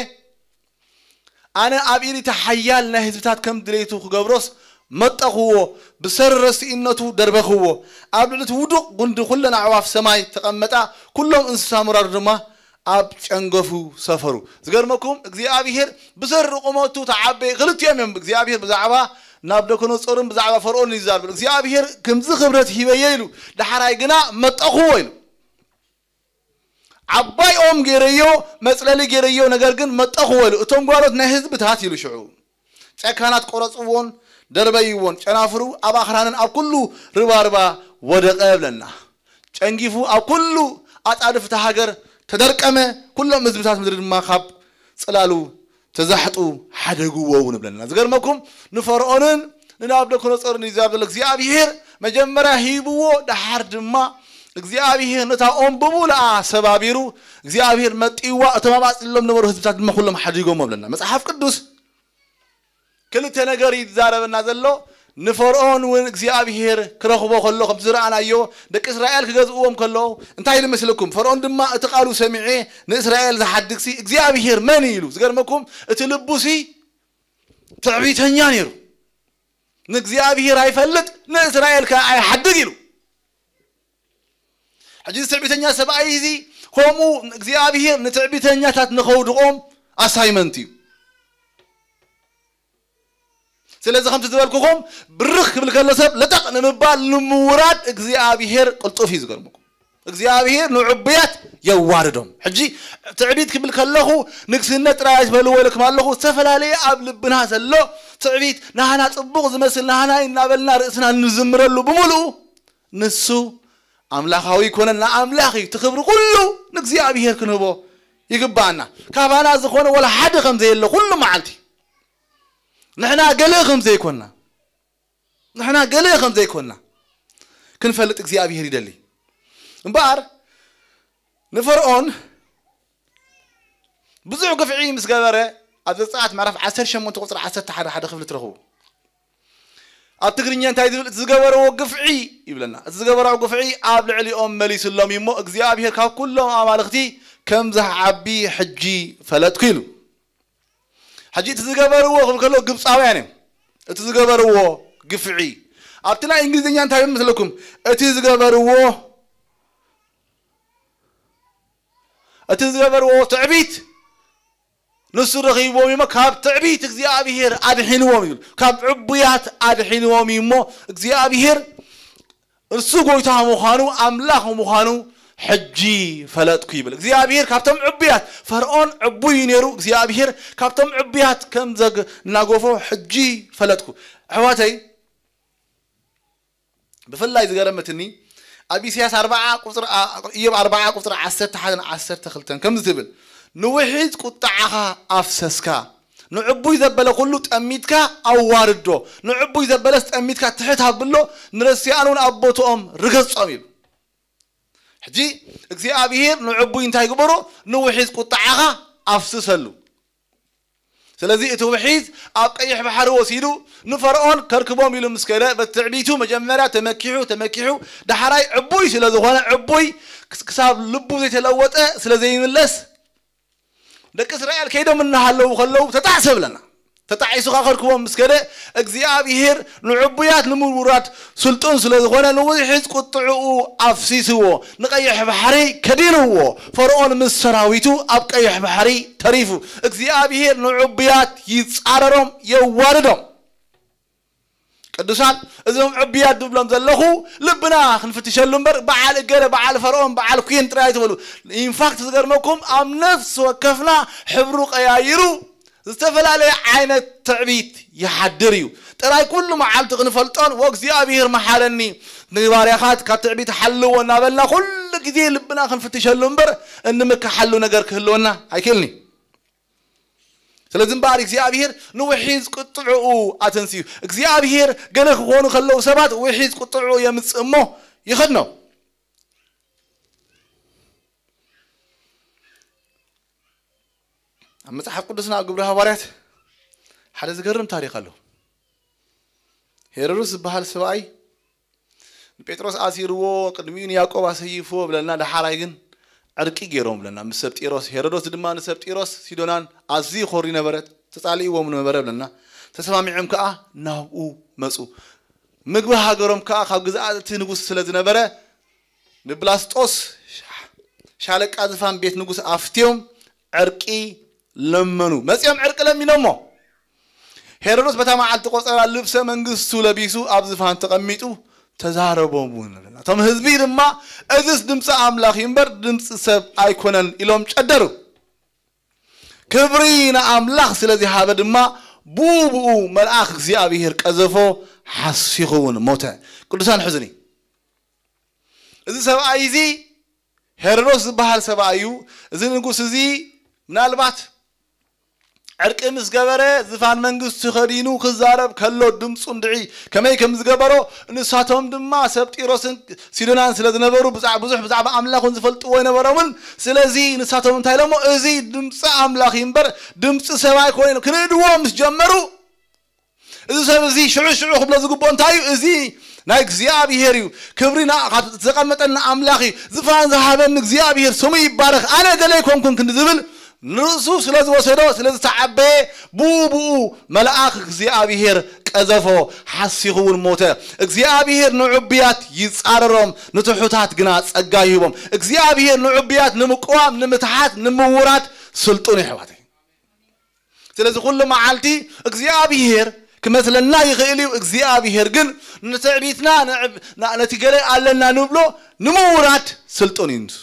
ኣነ ኣብ ኢድ እቲ ሓያል ናይ ህዝብታት ከም ድሌቱ ክገብሮስ መጠኽዎ፣ ብሰሪ ረስኢነቱ ደርበኽዎ። ኣብ ልዕሊ እቲ ውዱቕ ጉንዲ ኩለን ኣዕዋፍ ሰማይ ተቐመጣ፣ ኩሎም እንስሳ ምራሩ ድማ ኣብ ጨንገፉ ሰፈሩ። ዝገርመኩም እግዚኣብሔር ብሰሪ ቁመቱ ተዓበየ። ክልቲኦም እዮም እግዚኣብሔር ብዛዕባ ናቡከደነፆርን ብዛዕባ ፈርዖን ይዛረብ። እግዚኣብሔር ከምዚ ክብረት ሂበየ ኢሉ፣ ዳሕራይ ግና መጠኽዎ ኢሉ። ዓባይ ኦም ገይረዮ፣ መፅለሊ ገይረዮ፣ ነገር ግን መጠኽዎ ኢሉ። እቶም ጓኖት ናይ ህዝብታት ኢሉ ሽዑ ጨካናት ቆረፅዎን ደርበይዎን፣ ጨናፍሩ ኣብ ኣኽራንን ኣብ ኩሉ ርባርባ ወደቐ እብለና። ጨንጊፉ ኣብ ኩሉ ኣጻድፍ እታ ሃገር ተደርቀመ፣ ኩሎም ህዝብታት ምድሪ ድማ ካብ ጽላሉ ተዛሕጡ፣ ሓደግዎ እውን እብለና። ዝገርመኩም፣ ንፈርዖንን ንናቡከደነጾርን እዩ ዝዛረብ ዘሎ እግዚኣብሔር። መጀመርያ ሂብዎ፣ ደሓር ድማ እግዚኣብሔር ነታ ኦም ብሙሉኣ ሰባቢሩ፣ እግዚኣብሔር መጢዋ፣ እቶም ኣብ ኣጽሊሎም ነበሩ ህዝብታት ድማ ኩሎም ሓዲጎም እብለና መጽሓፍ ቅዱስ። ክልተ ነገር እዩ ዝዛረበና ዘሎ። ንፈርዖን እውን እግዚኣብሔር ክረኽቦ ከሎ፣ ከምቲ ዝረኣናዮ፣ ደቂ እስራኤል ክገዝእዎም ከለዉ እንታይ ኢሉ መስለኩም? ፈርዖን ድማ እቲ ቃሉ ሰሚዐ ንእስራኤል ዝሓድግሲ እግዚኣብሔር መን እዩ ኢሉ። ዝገርመኩም፣ እቲ ልቡሲ ትዕቢተኛ ነይሩ። ንእግዚኣብሔር ኣይፈልጥ፣ ንእስራኤል ከ ኣይሓድግ ኢሉ። ሕጂ እዚ ትዕቢተኛ ሰብኣይ እዚ፣ ከምኡ እግዚኣብሔር ንትዕቢተኛታት ንኸውድቖም ኣሳይመንት እዩ። ስለዚ ከምቲ ዝበልኩኹም፣ ብርኽ ክብል ከሎ ሰብ ለጠቕ ንምባል ንምውራድ እግዚኣብሔር ቅልጡፍ እዩ። ዝገርምኩም፣ እግዚኣብሔር ንዕቡያት የዋርዶም። ሕጂ ትዕቢት ክብል ከለኹ ንግስነት ጥራይ ኣይትበልዎ ኢለኩም ኣለኹ። ዝተፈላለየ ኣብ ልብና ዘሎ ትዕቢት፣ ናህና ጽቡቕ ዝመስል፣ ናህና እናበልና ርእስና እንዝምረሉ ብምሉኡ፣ ንሱ ኣምላኻዊ ይኮነን፣ ንኣምላኽ እዩ። እቲ ክብሪ ኩሉ ንእግዚኣብሔር ክንህቦ ይግባኣና። ካባና ዝኾነ ወላ ሓደ ከም ዘየለ ኩሉ መዓልቲ፣ ንሕና ገለ ከም ዘይኮንና፣ ንሕና ገለ ከም ዘይኮንና ክንፈልጥ እግዚኣብሔር ይደሊ። እምበኣር ንፈርዖን ብዙሕ ግፍዒ ምስ ገበረ፣ ኣብ ዘጸኣት ምዕራፍ ዓሰርተ ሸሞንተ ቁጽሪ ዓሰርተ ሓደ ሓደ ክፍሊ ትረኽቡ። ኣብ ትግርኛ እንታይ ዝብል? እቲ ዝገበርዎ ግፍዒ ይብለና። እቲ ዝገበርዎ ግፍዒ ኣብ ልዕሊኦም መሊሱሎም እዩ እሞ፣ እግዚኣብሔር ካብ ኩሎም ኣማልኽቲ ከም ዝዓቢ ሕጂ ፈለጥኩ ኢሉ። ሕጂ እቲ ዝገበርዎ ክብል ከሎ ግብፃውያን እዮም። እቲ ዝገበርዎ ግፍዒ ኣብቲ ናይ እንግሊዝኛ እንታይ ይብል መስለኩም? እቲ ዝገበርዎ፣ እቲ ዝገበርዎ ትዕቢት ንሱ ረኺብዎም እዩ እሞ፣ ካብ ትዕቢት እግዚኣብሔር ኣድሒንዎም እዩ። ካብ ዕቡያት ኣድሒንዎም እዩ እሞ፣ እግዚኣብሔር እርሱ ጎይታ ምዃኑ፣ ኣምላኽ ምዃኑ ሕጂ ፈለጥኩ ይብል። እግዚኣብሔር ካብቶም ዕቡያት፣ ፈርዖን ዕቡይ እዩ ነይሩ፣ እግዚኣብሔር ካብቶም ዕቡያት ከም ዘግ-፣ እናገፎ ሕጂ ፈለጥኩ። ኣሕዋተይ፣ ብፍላይ ዝገረመትኒ ኣብ ኢሳያስ ኣርባዓ ቁጽሪ፣ ኣ-፣ ኢዮብ ኣርባዓ ቁጽሪ ዓሰርተ ሓደን ዓሰርተ ክልተን ከምዚ ትብል፣ "ንውሒዝ ቁጥዓኻ ኣፍሰስካ፣ ንዕቡይ ዘበለ ኩሉ ጠሚትካ ኣዋርዶ፣ ንዕቡይ ዘበለስ ጠሚትካ ትሕት ኣብሎ፣ ንረሲኣን እውን ኣብ ቦትኦም ርገጾም" ኢሉ። ሕጂ እግዚኣብሔር ንዕቡይ እንታይ ግበሮ? ንውሒዝ ቁጥዓኻ ኣፍስሰሉ። ስለዚ እቲ ውሒዝ ኣብ ቀይሕ ባሕሪ ወሲዱ ንፈርዖን ከርክቦም ኢሉ ምስ ከደ፣ በቲ ትዕቢቱ መጀመርያ ተመኪሑ፣ ተመኪሑ፣ ዳሕራይ ዕቡይ ስለ ዝኾነ፣ ዕቡይ ክስ-፣ ክሳብ ልቡ ዘይተለወጠ ስለ ዘይምለስ፣ ደቂ እስራኤል ከይዶም እናሃለዉ ከለዉ ተጣዕሰ ብለና። ተጣዒሱ ከርክቦም ምስ ከደ፣ እግዚኣብሔር ንዕቡያት ንምውራድ ስልጡን ስለ ዝኾነ፣ ንውሒዝ ቁጥዕኡ ኣፍሲስዎ፣ ንቀይሕ ባሕሪ ከዲንዎ። ፈርዖን ምስ ሰራዊቱ ኣብ ቀይሕ ባሕሪ ተሪፉ። እግዚኣብሔር ንዕቡያት ይጻረሮም፣ የዋርዶም። ቅዱሳን፣ እዞም ዕቡያት ዝብሎም ዘለኹ ልብና ክንፍትሸሉ እምበር፣ በዓል እገለ፣ በዓል ፈርዖን፣ በዓል ኩን ጥራይ ኣይትበሉ። ኢንፋክት፣ ዝገርመኩም፣ ኣብ ነፍሲ ወከፍና ሕብሩ ቀያይሩ ዝተፈላለየ ዓይነት ትዕቢት ይሓድር እዩ። ጥራይ ኩሉ መዓልቲ ክንፈልጦን "ወእግዚኣብሔር መሓረኒ፣ ንባርያኻት ካብ ትዕቢት ሓልዎ" እናበልና ኩሉ ግዜ ልብና ክንፍትሸሉ እምበር፣ እንምክሓሉ ነገር ክህልወና ኣይክእልን እዩ። ስለዚ እምበኣር እግዚኣብሔር ንውሒዝ ቁጥዕኡ ኣተንስዩ። እግዚኣብሔር ገለ ክኾኑ ከለዉ ሰባት ውሒዝ ቁጥዕኡ የምጽእ እሞ ይኸድኖም። ኣብ መጽሓፍ ቅዱስና ኣብ ግብሪ ሃዋርያት ሓደ ዝገርም ታሪኽ ኣሎ። ሄሮድስ ዝበሃል ሰብኣይ ንጴጥሮስ ኣሲርዎ፣ ቅድሚኡ ንያዕቆብ ኣሰይፍዎ ብለና። ደሓራይ ግን ዕርቂ ገይሮም ብለና ምስ ሰብ ጢሮስ። ሄሮዶስ ድማ ንሰብ ጢሮስ ሲዶናን ኣዝዩ ይኾሪ ነበረ፣ ተጻሊእዎም ነበረ ብለና። ተሰማሚዖም ከኣ ናብኡ መጹ። ምግቢ ሃገሮም ከኣ ካብ ግዝኣት እቲ ንጉስ ስለ ዝነበረ፣ ንብላስጦስ ሻለቃ ዝፋን ቤት ንጉስ ኣፍትዮም ዕርቂ ለመኑ። መጺኦም ዕርቂ ለሚኖሞ። ሄሮድስ በታ መዓልቲ ቆጸራ ልብሰ መንግስቱ ለቢሱ ኣብ ዝፋን ተቐሚጡ ተዛረቦም እውን። እቶም ህዝቢ ድማ፣ "እዝስ ድምፂ ኣምላኽ እዩ እምበር ድምፂ ሰብ ኣይኮነን" ኢሎም ጨደሩ። ክብሪ ንኣምላኽ ስለ ዝሃበ ድማ ብኡ ብኡ መልኣኽ እግዚኣብሔር ቀዘፎ፣ ሓሲኹ እውን ሞተ። ቅዱሳን ሕዝኒ፣ እዚ ሰብኣይ እዚ ሄሮዶስ ዝበሃል ሰብኣይ እዩ። እዚ ንጉስ እዚ ምናልባት ዕርቂ ምስ ገበረ ዝፋን መንግስቱ ከዲኑ ክዛረብ ከሎ ድምፁ እንድዒ ከመይ ከም ዝገበሮ፣ ንሳቶም ድማ ሰብ ጢሮስን ሲዶናን ስለ ዝነበሩ ብዛዕ- ብዙሕ ብዛዕባ ኣምላኽ እውን ዝፈልጥዎ ኣይነበሮምን። ስለዚ ንሳቶም እንታይ ኢሎሞ? እዚ ድምፂ ኣምላኽ እዩ እምበር ድምፂ ሰብ ኣይኮነን። ክንእድዎ ምስ ጀመሩ፣ እዚ ሰብ እዚ ሽዑ ሽዑ ክብሎ ዝግብኦ እንታይ እዩ? እዚ ናይ እግዚኣብሔር እዩ። ክብሪ ንዓ-፣ ካብ ዘቐመጠና ኣምላኽ እዩ። ዝፋን ዝሃበኒ እግዚኣብሔር ስሙ ይባረኽ። ኣነ ገለ ኣይኮንኩን ክንዲ ዝብል ንርእሱ ስለ ዝወሰዶ፣ ስለ ዝተዓበየ፣ ብኡ ብኡ መልኣኽ እግዚኣብሔር ቀዘፎ፣ ሓሲኹ እውን ሞተ። እግዚኣብሔር ንዕቡያት ይጻረሮም፣ ንትሑታት ግና ጸጋ ይህቦም። እግዚኣብሔር ንዕቡያት ንምቅዋም፣ ንምትሓት፣ ንምውራድ ስልጡን እዩ፣ ኣሕዋተይ። ስለዚ ኩሉ መዓልቲ እግዚኣብሔር ክመስለና ይኽእል እዩ። እግዚኣብሔር ግን ንትዕቢትና፣ ንዕብ-፣ ና-፣ ነቲ ገለ ኣለና ንብሎ ንምውራድ ስልጡን እዩ ንሱ።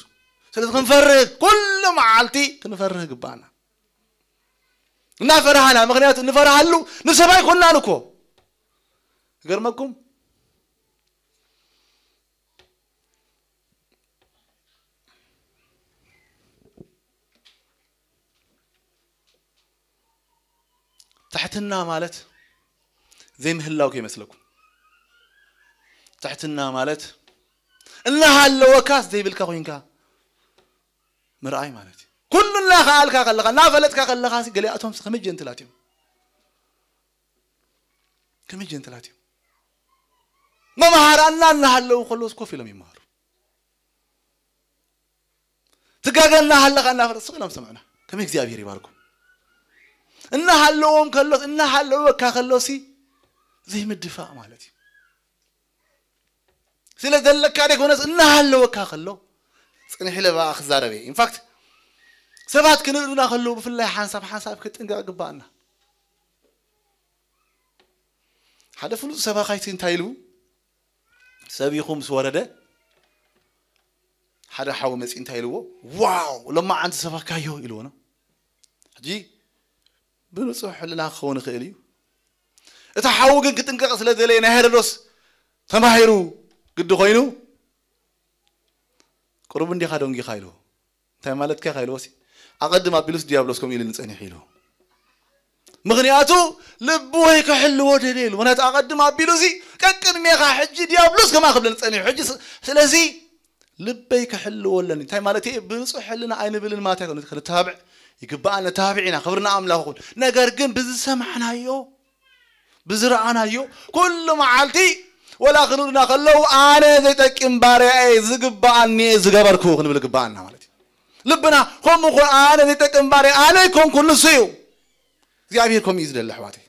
ስለዚ ክንፈርህ፣ ኩሉ መዓልቲ ክንፈርህ ግባና። እናፈራህና፣ ምኽንያቱ እንፈራሃሉ ንሰብ ኣይኮንናን እኮ። ይገርመኩም። ትሕትና ማለት ዘይምህላው ከይመስለኩም። ትሕትና ማለት እናሃለወካስ ዘይብልካ ኮይንካ ምርኣይ ማለት እዩ። ኩሉ እናኸኣልካ ከለኻ፣ እናፈለጥካ ከለኻ፣ ገሊኣቶም ከመይ ጀንትላት እዮም። ከመይ ጀንትላት እዮም። መምሃራና እናሃለዉ ከለውስ ኮፍ ኢሎም ይመሃሩ። ትጋገ እናሃለኻ እናፈለጥ ስቕ ኢሎም ሰምዑና። ከመይ እግዚኣብሔር ይባርኩም። እናሃለዎም ከሎስ፣ እናሃለወካ ከሎሲ ዘይምድፋእ ማለት እዩ። ስለ ዘለካ ደይኮነስ እናሃለወካ ከሎ ጽንሕ ኢለ ብኣ ክዛረብ እየ። ኢንፋክት ሰባት ክንእዱና ከለዉ ብፍላይ ሓንሳብ ሓንሳብ ክጥንቀቕ ግባኣና። ሓደ ፍሉጥ ሰባኻይቲ እንታይ ኢሉ ሰቢኹ ምስ ወረደ ሓደ ሓው መጺ እንታይ ኢልዎ? "ዋው፣ ሎማዓንቲ ሰበካዮ" ኢልዎ ነው። ሕጂ ብንጹህ ሕልና ክኸውን ይኽእል እዩ። እቲ ሓው ግን ክጥንቀቕ ስለ ደለየ ናይ ሄሮዶስ ተማሂሩ ግዲ ኮይኑ፣ "ቁሩብ እንዲኻ ደንጊኻ" ኢልዎ። "እንታይ ማለትካ ኢኻ?" ኢልዎ ሲ፣ "ኣቐድም ኣቢሉስ ዲያብሎስ ከምኡ ኢሉኒ ጸኒሑ" ኢልዎ። ምኽንያቱ ልቡ ወይ ክሕልዎ ደልየ ኢሉ። ምኽንያቱ ኣቐድም ኣቢሉ ሲ፣ "ቀቅድሜኻ ሕጂ ዲያብሎስ ከማ ክብለኒ ጸኒሑ" ሕጂ ስ-፣ ስለዚ ልበይ ክሕልዎ ኣለኒ። እንታይ ማለት እየ? ብንጹህ ሕልና ኣይንብልን ማለት ኣይኮነ። ክንተባብዕ ይግባእ፣ ነተባብዕ ኢና። ክብሪ ንኣምላኽ ይኹን። ነገር ግን ብዝሰማዕናዮ፣ ብዝረኣናዮ፣ ኩሉ መዓልቲ ወላ ክንብሉና ከለዉ፣ "ኣነ ዘይጠቅም ባርያ እየ፣ ዝግባኣኒ እየ ዝገበርኩ" ክንብል ይግባኣና ማለት እዩ። ልብና ከምኡ ኾን፣ "ኣነ ዘይጠቅም ባርያ ኣነ ኣይኮንኩን፣ ንሱ እዩ።" እግዚኣብሔር ከምኡ እዩ ዝደሊ፣ ኣሕዋተይ።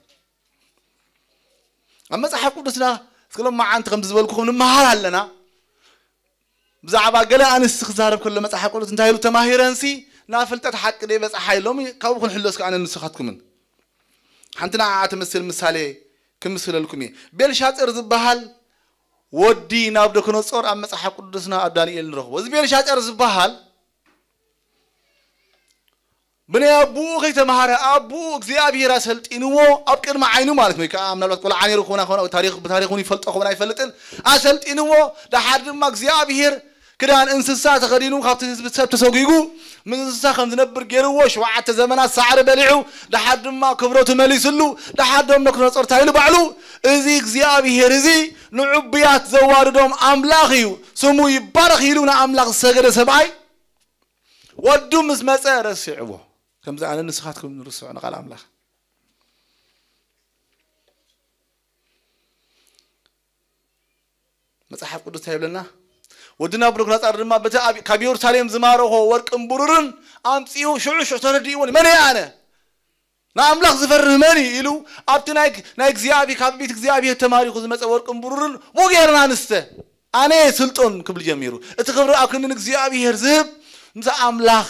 ኣብ መጽሓፍ ቅዱስና እስከ ሎማዓንቲ ከምዚ ዝበልኩኹም ንመሃር ኣለና። ብዛዕባ ገለ ኣንስቲ ክዛረብ ከሎ መጽሓፍ ቅዱስ እንታይ ኢሉ? "ተማሂረንሲ ናብ ፍልጠት ሓቂ ደይበጽሓ" ኢሎም፣ ካብኡ ክንሕሎ እስከ ኣነ ንስኻትኩምን። ሓንቲ ንዓኣ ትመስል ምሳሌ ክምስለልኩም እየ። ቤልሻጽር ዝበሃል ወዲ ናቡከደነጾር ኣብ መጽሓፍ ቅዱስና ኣብ ዳንኤል ንረኽቦ። እዚ ቤልሻጽር ዝበሃል ብናይ ኣቦኡ ከይተማሃረ፣ ኣቦኡ እግዚኣብሔር ኣሰልጢንዎ ኣብ ቅድሚ ዓይኑ ማለት ነው። ወይ ከዓ ምናልባት ቆልዓ ነይሩ ክኾና፣ ክኾና፣ ታሪኽ፣ ብታሪኽ እውን ይፈልጦ ክኾን ኣይፈልጥን። ኣሰልጢንዎ፣ ደሓር ድማ እግዚኣብሔር ክዳን እንስሳ ተኸዲኑ ካብቲ ህዝቢ ሰብ ተሰጒጉ ምስ እንስሳ ከም ዝነብር ገይርዎ፣ ሸውዓተ ዘመናት ሳዕሪ በሊዑ፣ ደሓር ድማ ክብረቱ መሊስሉ፣ ደሓር ደም ነክነጾር ታይሉ ባዕሉ፣ "እዚ እግዚኣብሔር እዚ ንዕቡያት ዘዋርዶም ኣምላኽ እዩ፣ ስሙ ይባረኽ" ኢሉ ንኣምላኽ ዝሰገደ ሰብኣይ ወዱ ምስ መጸ ረሲዕዎ። ከምዚ ኣነ ንስኻትኩም ንርስዖ ንቓል ኣምላኽ። መጽሓፍ ቅዱስ እንታይ ይብለና? ወዲ ናቡከደነጻር ድማ በቲ ኣብ-፣ ካብ የሩሳሌም ዝማረኾ ወርቅን ብሩርን ኣምጺኡ ሽዑ ሽዑ ተረዲእዎ። "መን እየ ኣነ? ንኣምላኽ ዝፈርህ መን እዩ?" ኢሉ ኣብቲ ናይ፣ ናይ እግዚኣብሔር፣ ካብ ቤት እግዚኣብሔር ተማሪኹ ዝመጸ ወርቅን ብሩርን ሞጌርና ንስተ፣ "ኣነ እየ ስልጡን" ክብል ጀሚሩ። እቲ ክብሪ ኣብ ክንዲ ንእግዚኣብሔር ዝህብ ምስ ኣምላኽ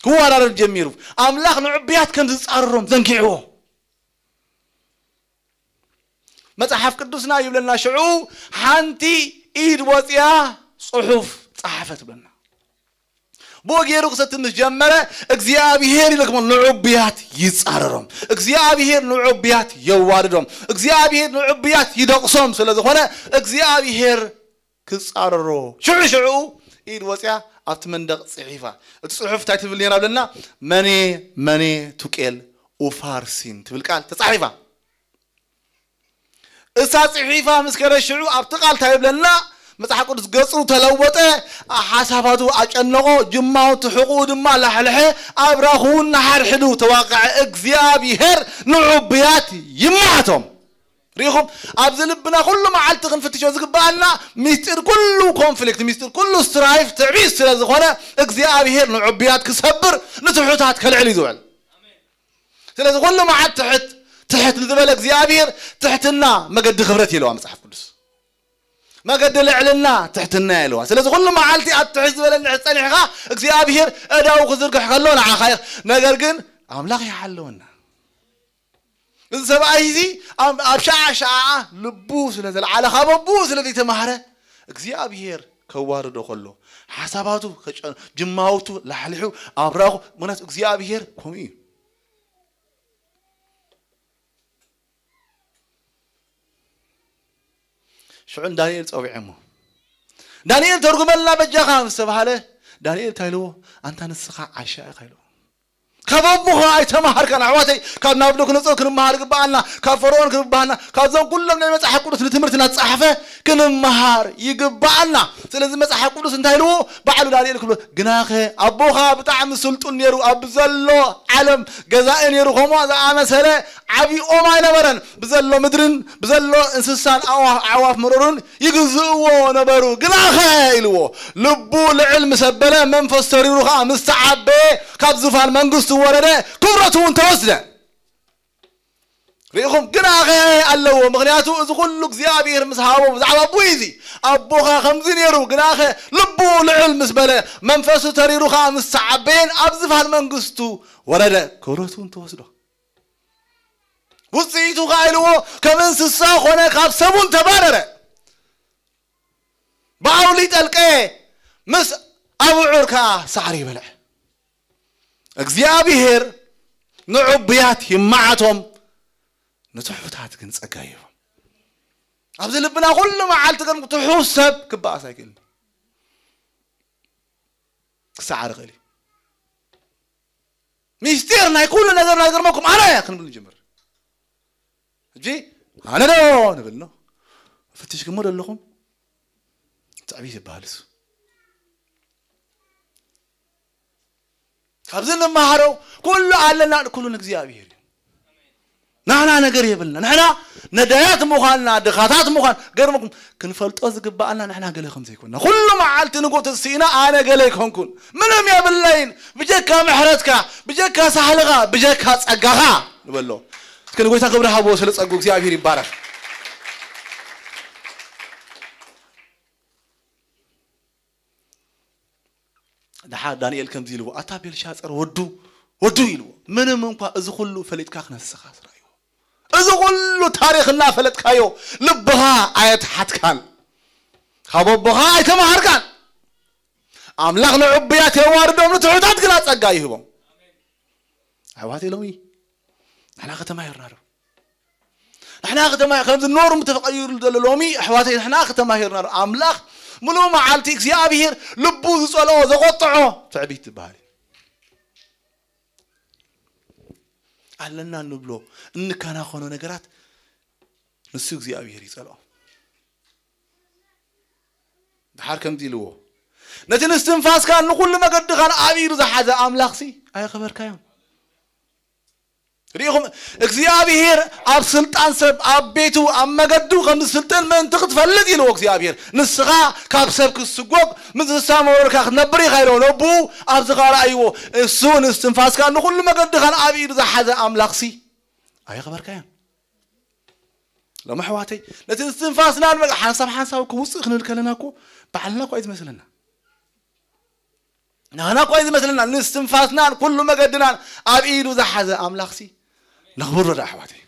ክወራረድ ጀሚሩ። ኣምላኽ ንዕቡያት ከም ዝጻረሮም ዘንጊዕዎ። መጽሓፍ ቅዱስና ይብለና፣ ሽዑ ሓንቲ ኢድ ወጽያ ጽሑፍ ጸሓፈ ትብለና። ብኡ ገይሩ ክሰቲ ምስ ጀመረ፣ እግዚኣብሔር ኢለኩም ንዕቡያት ይጻረሮም፣ እግዚኣብሔር ንዕቡያት የዋርዶም፣ እግዚኣብሔር ንዕቡያት ይደቕሶም ስለ ዝኾነ፣ እግዚኣብሔር ክጻረሮ ሽዑ ሽዑ ኢድ ወጽያ ኣብቲ መንደቕ ጽሒፋ። እቲ ጽሑፍ እንታይ ትብል ነይራ ብለና? መኔ መኔ ቱቄል ኡፋርሲን ትብል ቃል ተጻሒፋ። እሳ ጽሒፋ ምስ ከደ ሽዑ ኣብቲ ቃል እንታይ ይብለና? መጽሓፍ ቅዱስ ገጹ ተለወጠ፣ ሓሳባቱ ኣጨነቖ፣ ጅማውቱ ሕቑኡ ድማ ላሕልሐ፣ ኣብራኹ እውን ንሓድሕዱ ተዋቕዐ። እግዚኣብሔር ንዕቡያት ይመዓቶም። ሪኹም ኣብዚ ልብና ኩሉ መዓልቲ ክንፍትሾ ዝግባኣና ሚስጢር ኩሉ ኮንፍሊክት፣ ሚስጢር ኩሉ ስትራይፍ ትዕቢት ስለ ዝኾነ እግዚኣብሔር ንዕቡያት ክሰብር ንትሑታት ከልዕል እዩ ዝውዕል። ስለዚ ኩሉ መዓልቲ ትሕት ትሕት ንዝበለ እግዚኣብሔር ትሕትና መገዲ ክብረት ይለዋ መጽሓፍ ቅዱስ። መገዲ ልዕልና ትሕትና ይለዋ። ስለዚ ኩሉ መዓልቲ ኣብ ትሕት ዝበለ እንድሕር ጸኒሕካ እግዚኣብሔር እዳው ክዝርግሕ ከሎ ንዓኻ ኢኽ። ነገር ግን ኣምላኽ ይሓለወና። እዚ ሰብኣይ እዚ ኣብ ኣብ ሸዓ ሸዓ ልቡ ስለ ዘልዓለ ካብ ኣቦኡ ስለ ዘይተማህረ እግዚኣብሔር ከዋርዶ ከሎ ሓሳባቱ ከጨ- ጅማውቱ ላሕሊሑ ኣብራኹ ምክንያቱ እግዚኣብሔር ከምኡ እዩ። ሽዑ ንዳንኤል ጸዊዐሞ ዳንኤል ተርጉመልና በጃኻ ምስ ተባሃለ ዳንኤል እንታይ ኢልዎ? ኣንታ ንስኻ ዓሻ ኢኻ ኢልዎ። ካብ ኣቦኻ ኣይተማሃርካን ኣሕዋተይ። ካብ ናቡከደነፆር ክንመሃር ይግበኣና፣ ካብ ፈርኦን ክንበሃና፣ ካብዞም ኩሎም ናይ መፅሓፍ ቅዱስ ንትምህርቲ እናተፃሓፈ ክንመሃር ይግበኣና። ስለዚ መፅሓፍ ቅዱስ እንታይ ኢልዎ? ባዕሉ ዳንኤል ክብሎ ግናኸ ኣቦኻ ብጣዕሚ ስልጡን ነይሩ፣ ኣብ ዘሎ ዓለም ገዛኢ ነይሩ፣ ከምኡ ዝኣመሰለ ዓብዪ ኦም ኣይነበረን። ብዘሎ ምድርን ብዘሎ እንስሳን ኣዕዋ- ኣዕዋፍ መረሩን ይግዝእዎ ነበሩ። ግናኸ ኢልዎ ልቡ ልዕል ምስ ኣበለ መንፈስ ተሪሩ ኸዓ ምስ ተዓበየ ካብ ዙፋን መንግስቱ ወረደ፣ ክብረቱ እውን ተወስደ። ርኢኹም ግናኸ ኣለዎ። ምኽንያቱ እዚ ኩሉ እግዚኣብሔር ምስ ሃቦ ብዛዕባ ኣቦይ እዚ ኣቦኻ ከምዚ ነይሩ ግናኸ ልቡ ልዕል ምስ በለ መንፈሱ ተሪሩ ኸዓ ምስ ተዓበየን ኣብ ዝፋን መንግስቱ ወረደ ክብረቱ እውን ተወስዶ። ውፅኢቱ ኸዓ ኢልዎ ከም እንስሳ ኾነ ካብ ሰቡን ተባረረ። ብኣውሊ ጠልቀየ ምስ ኣብዑር ከዓ ሳዕሪ ይበልዐ። እግዚኣብሔር ንዕቡያት ይመዓቶም ንትሑታት ግን ጸጋ ይህቦም። ኣብዚ ልብና ኩሉ መዓልቲ ግን ትሑት ሰብ ክበኣስ ኣይክእልን። ክሰዓር ይኽእል እዩ። ሚስጢር ናይ ኩሉ ነገር ናዝገርመኩም ኣነ እየ ክንብል ንጅምር። ሕጂ ኣነ ዶ ንብል ኖ ፈቲሽኩሞ ዶ ኣለኹም? ትዕቢት ይበሃል እሱ። ካብዚ እንመሃረው ኩሉ ኣለና ኩሉ ንእግዚኣብሔር እዩ። ናህና ነገር የብልና። ንሕና ነዳያት ምዃንና ድኻታት ምዃን ገርመኩም ክንፈልጦ ዝግባኣና ንሕና ገለ ከም ዘይኮንና ኩሉ መዓልቲ ንጎት ስኢና ኣነ ገለ ኣይኮንኩን ምንም የብለይን ብጀካ ምሕረትካ ብጀካ ሳህልኻ ብጀካ ጸጋኻ ንበሎ። እስከ ንጎይታ ክብሪ ሃቦ ስለ ጸጉ እግዚኣብሔር ይባረክ። ድሓር ዳንኤል ከምዚ ኢልዎ ኣታ ቤልሻፀር ወዱ ወዱ ኢልዎ ምንም እንኳ እዚ ኩሉ ፈሊጥካ ክነስኻ ስራዮ እዚ ኩሉ ታሪኽ እናፈለጥካዮ ልብኻ ኣየትሓትካን ካብ ኣቦኻ ኣይተምሃርካን ኣምላኽ ንዕቡያት የዋርዶም ንትሑታት ግና ጸጋ ይህቦም ኣሕዋት ኢሎም እዩ ንሕና ከተማሂርና ዶ ንሕና ከተማ ከምዚ ኖርም ተፈቀይሩ ዘሎ ሎሚ ኣሕዋተይ ንሕና ከተማሂርና ኣምላኽ ምሉእ መዓልቲ እግዚኣብሄር ልቡ ዝጸልኦ ዘቆጥዖ ትዕቢት ትበሃል ኣለና እንብሎ እንከናኸኖ ነገራት ንሱ እግዚኣብሄር ይጸልኦ ድሓር ከምዚ ኢልዎ ነቲ ንስትንፋስካን ንኹሉ መገድኻን ኣብ ኢዱ ዝሓዘ ኣምላኽሲ ኣየኸበርካዮን ርኢኹም እግዚኣብሔር ኣብ ስልጣን ሰብ ኣብ ቤቱ ኣብ መገዱ ከም ዝስልጥን ምእንቲ ክትፈልጥ ኢልዎ እግዚኣብሔር ንስኻ ካብ ሰብ ክትስጎግ ምስ ዝሳመወልካ ክትነብር ኢኻ ኢልዎ ነብኡ ኣብዚ ኸዓ ረኣይዎ እሱ ንስትንፋስካ ንኹሉ መገድኻን ኣብ ኢዱ ዝሓዘ ኣምላኽሲ ኣየኽበርካዮን ሎም ኣሕዋተይ ነቲ ንስትንፋስና ሓንሳብ ሓንሳብ ክውፅእ ክንብል ከለና እኮ ባዕልና እኳ እዩ ዝመስለና ንሕና እኳ እዩ ዝመስለና ንስትንፋስናን ኩሉ መገድናን ኣብ ኢዱ ዝሓዘ ኣምላኽሲ ነኽብሮ ዶ ኣሕዋተይ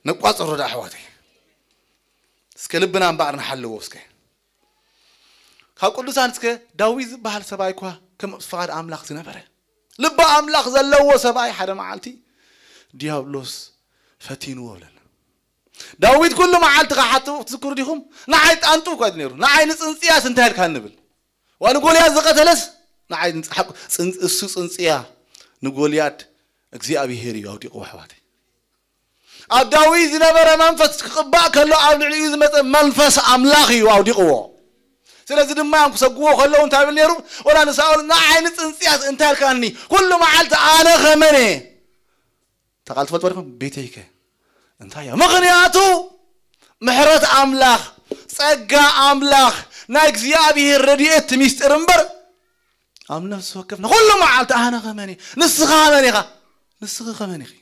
ነቋፅሮ ዶ ኣሕዋተይ እስከ ልብና እምበኣር ንሓልዎ እስከ ካብ ቅዱሳን እስከ ዳዊት ዝበሃል ሰብኣይ እኳ ከም ፍቓድ ኣምላኽ ዝነበረ ልቢ ኣምላኽ ዘለዎ ሰብኣይ ሓደ መዓልቲ ዲያብሎስ ፈቲንዎ ብለና ዳዊት ኩሉ መዓልቲ ክሓቱ ትዝክሩ ዲኹም? ንዓይ ጣንጡ እኳ እዩ ነይሩ። ንዓይ ንጽንጽያስ እንታይ ኢልካ ንብል? ዋ ንጎልያድ ዝቐተለስ ንዓይ ንጽ-፣ ሓቁ-፣ ጽን-፣ እሱ ጽንጽያ ንጎልያድ እግዚኣብሄር እዩ ኣውዲቕዎ ኣሕዋተይ። ኣብ ዳዊት ዝነበረ መንፈስ ክቕባእ ከሎ ኣብ ልዕሊኡ ዝመጸ መንፈስ ኣምላኽ እዩ ኣውዲቕዎ። ስለዚ ድማ እዮም ክሰግዎ ከለዉ እንታይ ይብል ነይሩ? ወላ ንሳኦል ንዓይ ንጽንጽያስ እንታይ ኢልካኒ? ኩሉ መዓልቲ ኣነ ኸመነ ተቓል ትፈልጥዎ ዲኹም? ቤተይከ እንታይ እያ? ምኽንያቱ ምሕረት ኣምላኽ፣ ጸጋ ኣምላኽ፣ ናይ እግዚኣብሔር ረድኤት እቲ ሚስጥር እምበር ኣብ ነፍሲ ወከፍና ኩሉ መዓልቲ ኣነ ኸመን እየ? ንስኻ ኸመን ኢኻ? ንስኺ ኸመን ኢኺ?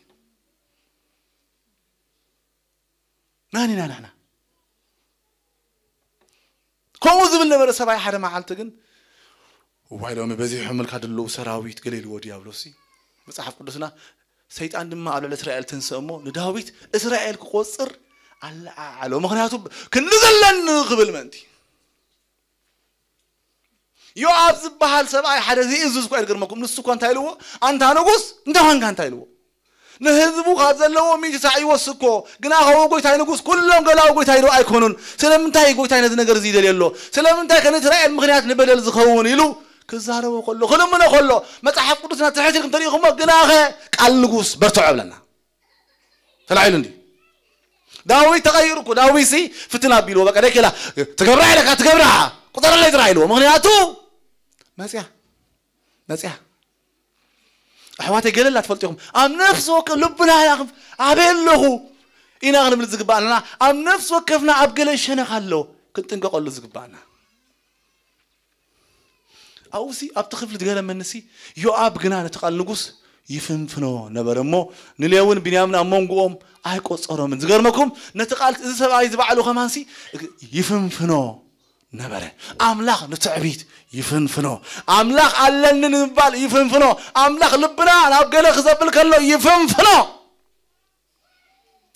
መን ኢና ንሕና? ከምኡ ዝብል ነበረ ሰብኣይ ሓደ መዓልቲ ግን፣ እዋይ ሎሚ በዚሖምልካ ዘለዉ ሰራዊት ገለ ኢልዎ ዲያብሎስ። መጽሓፍ ቅዱስና ሰይጣን ድማ ኣብ ልዕሊ እስራኤል ተንስእ እሞ ንዳዊት እስራኤል ክቆጽር ኣለዓዓሎ። ምኽንያቱ ክንዲ ዘለኒ ክብል ምእንቲ። ዮኣብ ዝበሃል ሰብኣይ ሓደ ዝእዝዝ እኳ ይገርመኩም። ንሱ እኳ እንታይ ኢልዎ? ኣንታ ንጉስ እንታይ ኾንካ እንታይ ኢልዎ? ንህዝቡ ካብ ዘለዎ ሚእቲ ሳዕ ይወስኮ። ግና ኸው ጎይታይ ንጉስ ኩሎም ገላዊ ጎይታይ ዶ ኣይኮኑን? ስለምንታይ ጎይታይ ነዚ ነገር እዚ ይደልዮ ኣሎ? ስለምንታይ ከ ንእስራኤል ምኽንያት ንበደል ዝኸውን ኢሉ ክዛረቦ ከሎ፣ ክልምኖ ከሎ፣ መጽሓፍ ቅዱስና ትሕት ኢልኩም ተሪእኹሞ፣ ግናኸ ቃል ንጉስ በርትዖ እብለና። ተላዒሉ እንዲ ዳዊት ተቐይሩ እኮ። ዳዊት ሲ ፍትን ኣቢልዎ፣ በቃ ደኪላ ትገብራ ኢለካ ትገብራ፣ ቁጠረለይ ጥራሕ ኢልዎ። ምኽንያቱ መጽያ፣ መጽያ። ኣሕዋተይ ገለላ ትፈልጡ ኢኹም። ኣብ ነፍሲ ወከፍ ልብና ኢና ክን-፣ ኣበይ ኣለኹ ኢና ክንብል ዝግባኣና። ኣብ ነፍሲ ወከፍና ኣብ ገለ ሸነኽ ኣሎ ክንጥንቀቐሉ ዝግባኣና። ኣብኡሲ ኣብቲ ክፍሊ ዝገረመንሲ ዮኣብ ግና ነቲ ቃል ንጉስ ይፍንፍኖ ነበረ እሞ ንሌውን ቢንያምን ኣብ መንጎኦም ኣይቆጸሮምን። ዝገርመኩም ነቲ ቃል እዚ ሰብኣይ እዚ ባዕሉ ከማንሲ ይፍንፍኖ ነበረ። ኣምላኽ ንትዕቢት ይፍንፍኖ። ኣምላኽ ኣለኒ ንምባል ይፍንፍኖ። ኣምላኽ ልብና ናብ ገለ ክዘብል ከሎ ይፍንፍኖ።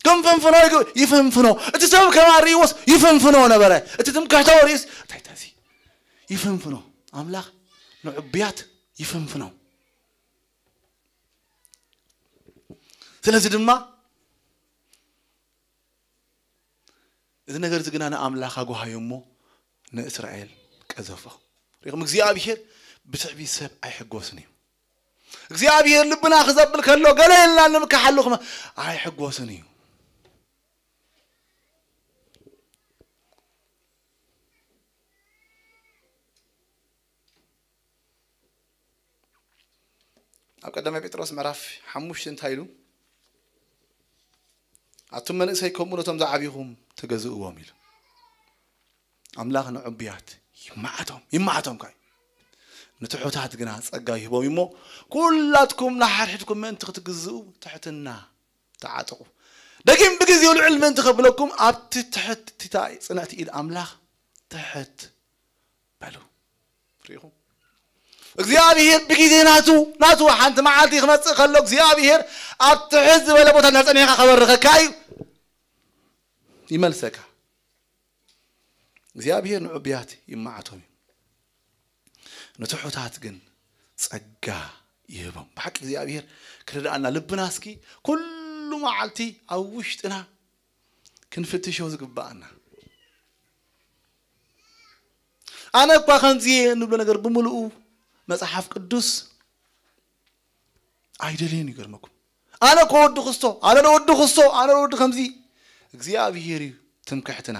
ክንፍንፍኖ ይግ-፣ ይፍንፍኖ። እቲ ሰብ ከማን ርእይዎስ ይፍንፍኖ ነበረ። እቲ ትምክሕታዊ ርእይስ እንታይ ተዚ ይፍንፍኖ። ኣምላኽ ንዕቡያት ይፍንፍኖ። ስለዚ ድማ እዚ ነገር እዚ ግና ንኣምላኽ ኣጓሃዮ እሞ ንእስራኤል ቀዘፎ። ሪኹም እግዚኣብሔር ብትዕቢት ሰብ ኣይሕጎስን እዩ። እግዚኣብሔር ልብና ክዘብል ከሎ ገለ ኢልና ንምካሓሉ ክመ-፣ ኣይሕጎስን እዩ። ኣብ ቀዳማይ ጴጥሮስ ምዕራፍ ሓሙሽተ እንታይ ኢሉ? ኣቱም መንእሰይ ከምኡ ነቶም ዝዓብኹም ተገዝእዎም ኢሉ። ኣምላኽ ንዕቡያት ይመዓቶም፣ ይመዓቶም ካዩ። ንትሑታት ግና ጸጋ ይህቦም እሞ ኩላትኩም ንሓድሕድኩም ምእንቲ ክትግዝኡ ትሕትና ተዓጠቑ። ደጊም ብግዜኡ ልዕል ምእንቲ ከብለኩም ኣብቲ ትሕትታ ጽንዕቲ ኢድ ኣምላኽ ትሕት በሉ። ርኢኹም? እግዚኣብሔር ብግዜ ናቱ፣ ናቱ ሓንቲ መዓልቲ ክመጽእ ከሎ እግዚኣብሔር ኣብ ትሕት ዝበለ ቦታ እናጸኒሕካ ከበርኸካ እዩ። ይመልሰካ። እግዚኣብሔር ንዕቡያት ይመዓቶም እዩ። ንትሑታት ግን ጸጋ ይህቦም። ብሓቂ እግዚኣብሔር ክረድኣና ልብና እስኪ ኩሉ መዓልቲ ኣብ ውሽጥና ክንፍትሾ ዝግብኣና። ኣነ እኳ ከምዚ እየ እንብሎ ነገር ብምልኡ መጽሓፍ ቅዱስ ኣይደልዮን ይገርመኩም። ኣነ እኮ ወዲ ክስቶ፣ ኣነ ወዲ ክስቶ፣ ኣነ ወዲ ከምዚ። እግዚኣብሔር እዩ ትምክሕትና።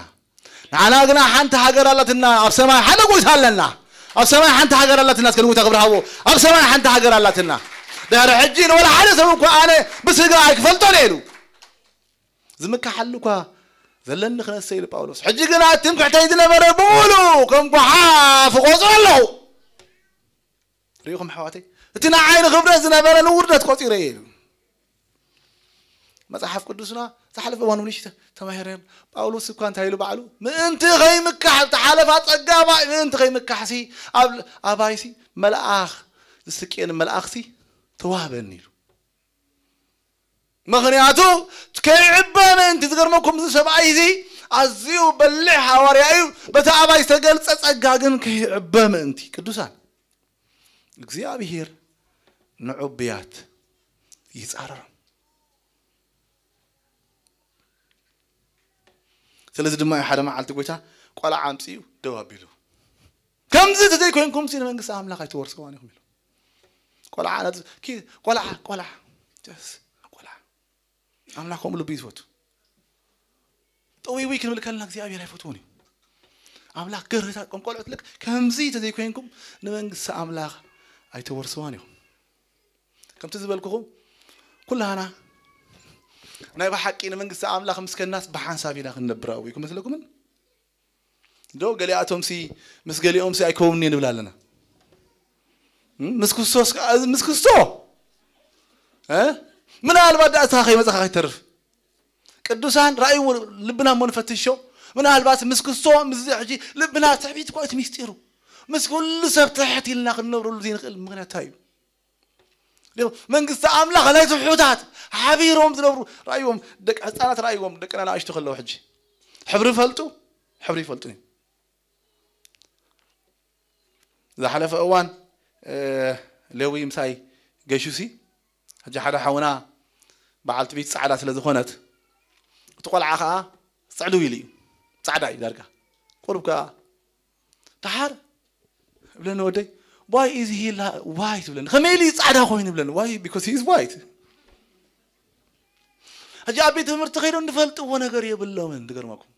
ንዓና ግና ሓንቲ ሃገር ኣላትና፣ ኣብ ሰማይ ሓደ ጎይታ ኣለና። ኣብ ሰማይ ሓንቲ ሃገር ኣላትና፣ እስከ ንጎይታ ክብሪ ሃቦ። ኣብ ሰማይ ሓንቲ ሃገር ኣላትና። ድሕሪ ሕጂ ንወላ ሓደ ሰብ እኳ ኣነ ብስጋ ኣይክፈልጦን እየ ኢሉ። ዝምካሓሉ እኳ ዘለኒ ክነሰ ኢሉ ጳውሎስ። ሕጂ ግና ትምክሕተይ ዝነበረ ብምሉኡ ከም ጓሓፍ እቆጽሮ ኣለኹ። ርኢኹም ኣሕዋተይ? እቲ ንዓይ ንኽብረት ዝነበረ ንውርደት ቆጺረ እየ ኢሉ። መጽሓፍ ቅዱስና ዝሓለፈ እዋን እውን ንእሽተ ተማሂርና። ጳውሎስ እኳ እንታይ ኢሉ ባዕሉ? ምእንቲ ኸይምካሕ፣ እቲ ሓለፋ ጸጋ ኣባይ ምእንቲ ኸይምካሕሲ ኣብ-፣ ኣባይሲ መልኣኽ፣ ዝስቅየኒ መልኣኽሲ ተዋህበኒ ኢሉ። ምኽንያቱ ከይዕበ ምእንቲ። ዝገርመኩም እዚ ሰብኣይ እዚ ኣዝዩ በሊሕ ሃዋርያ እዩ። በቲ ኣባይ ዝተገልጸ ጸጋ ግን ከይዕበ ምእንቲ። ቅዱሳን፣ እግዚኣብሔር ንዕቡያት ይጻረሮም። ስለዚ ድማ እዩ ሓደ መዓልቲ ጎይታ ቆልዓ ኣምጺኡ ደው ኣቢሉ፣ "ከምዚ እንተዘይኮይንኩም ሲ ንመንግስቲ ኣምላኽ ኣይትወርስዋን ኢኹም" ኢሉ። ቆልዓ ናት-፣ ኪ-፣ ቆልዓ፣ ቆልዓ፣ ጀስ፣ ቆልዓ። ኣምላኽ ከምኡ ልቡ እዩ ዝፈቱ። ጠዊዊ ክንብል ከለና እግዚኣብሔር ኣይፈትዎን እዩ። ኣምላኽ ገርህታት ቆም ቆልዑት ልክ ከምዚ እንተዘይኮይንኩም ንመንግስቲ ኣምላኽ ኣይትወርስዋን ኢኹም። ከምቲ ዝበልኩኹም ኩላና ናይ ብሓቂ ንመንግስቲ ኣምላኽ ምስ ከድናስ ብሓንሳብ ኢና ክንነብር ኣብኡ ይመስለኩምን? ዶ ገሊኣቶም ሲ ምስ ገሊኦም ሲ ኣይከውንን ንብል ኣለና። እም፣ ምስ ክርስቶስ ከ-፣ ምስ ክርስቶ፣ እ? ምናልባት ዳእታ ከይመጻኻ ከይተርፍ። ቅዱሳን ራእይዎ ልብና እሞ ንፈትሾ። ምናልባት ምስ ክርስቶ፣ ምስ እዚ ሕጂ ልብና ትዕቢት እኮ እቲ ሚስጢሩ። ምስ ኩሉ ሰብ ትሕት ኢልና ክንነብረሉ ዘይንኽእል ምኽንያት እንታይ እዩ? ዶ መንግስቲ ኣምላኽ ናይ ትሑታት ሓቢሮም ዝነብሩ ራእይዎም፣ ደቂ ህፃናት ራእይዎም፣ ደቅና ንኣሽቱ ከለዉ ሕጂ ሕብሪ ፈልጡ፣ ሕብሪ ይፈልጡ እዮም። ዝሓለፈ እዋን፣ እ፣ ሌዊ ምሳይ ገሹሲ፣ ሕጂ ሓደ ሓውና በዓልቲ ቤት ጻዕዳ ስለ ዝኾነት፣ እቲ ቆልዓ ኸዓ ጽዕድው ኢሉ እዩ። ጻዕዳ እዩ ዳርጋ። ቁሩብ ከኣ፣ "ደሓር?" እብለኒ፣ "ወደይ፣ why is he la-, white?" እብለኒ። "ከመይ ኢሉ እዩ ጻዕዳ ኮይኑ?" እብለኒ። "Why? Because he is white." ሕጂ ኣብ ቤት ትምህርቲ ከይዶም ዝፈልጥዎ ነገር የብሎምን፣ ዝገርመኩም።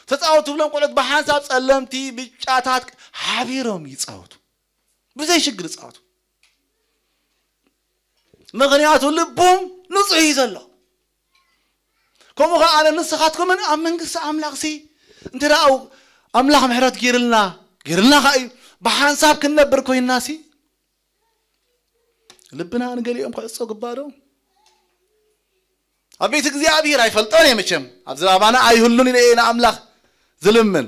ተጻወቱ ብሎም ቆልዑት ብሓንሳብ ጸለምቲ፣ ብጫታት ሓቢሮም ይጻወቱ። ብዘይ ሽግር ይጻወቱ። ምኽንያቱ ልቦም ንጹህ እዩ ዘሎ። ከምኡ ኸዓ ኣነ ንስኻትኩምን ኣብ መንግስቲ ኣምላኽሲ እንተ ደኣ ኣምላኽ ምሕረት ገይርልና፣ ገይርልና ኸዓ እዩ፣ ብሓንሳብ ክንነብር ኮይንናሲ፣ ልብና ንገሊኦም ክዕጾ ግባእ ዶ? ኣብ ቤት እግዚኣብሔር ኣይፈልጦን እየ መቸም። ኣብ ዝባባና ኣይህሉን ኢለ እየ ንኣምላኽ ዝልምን።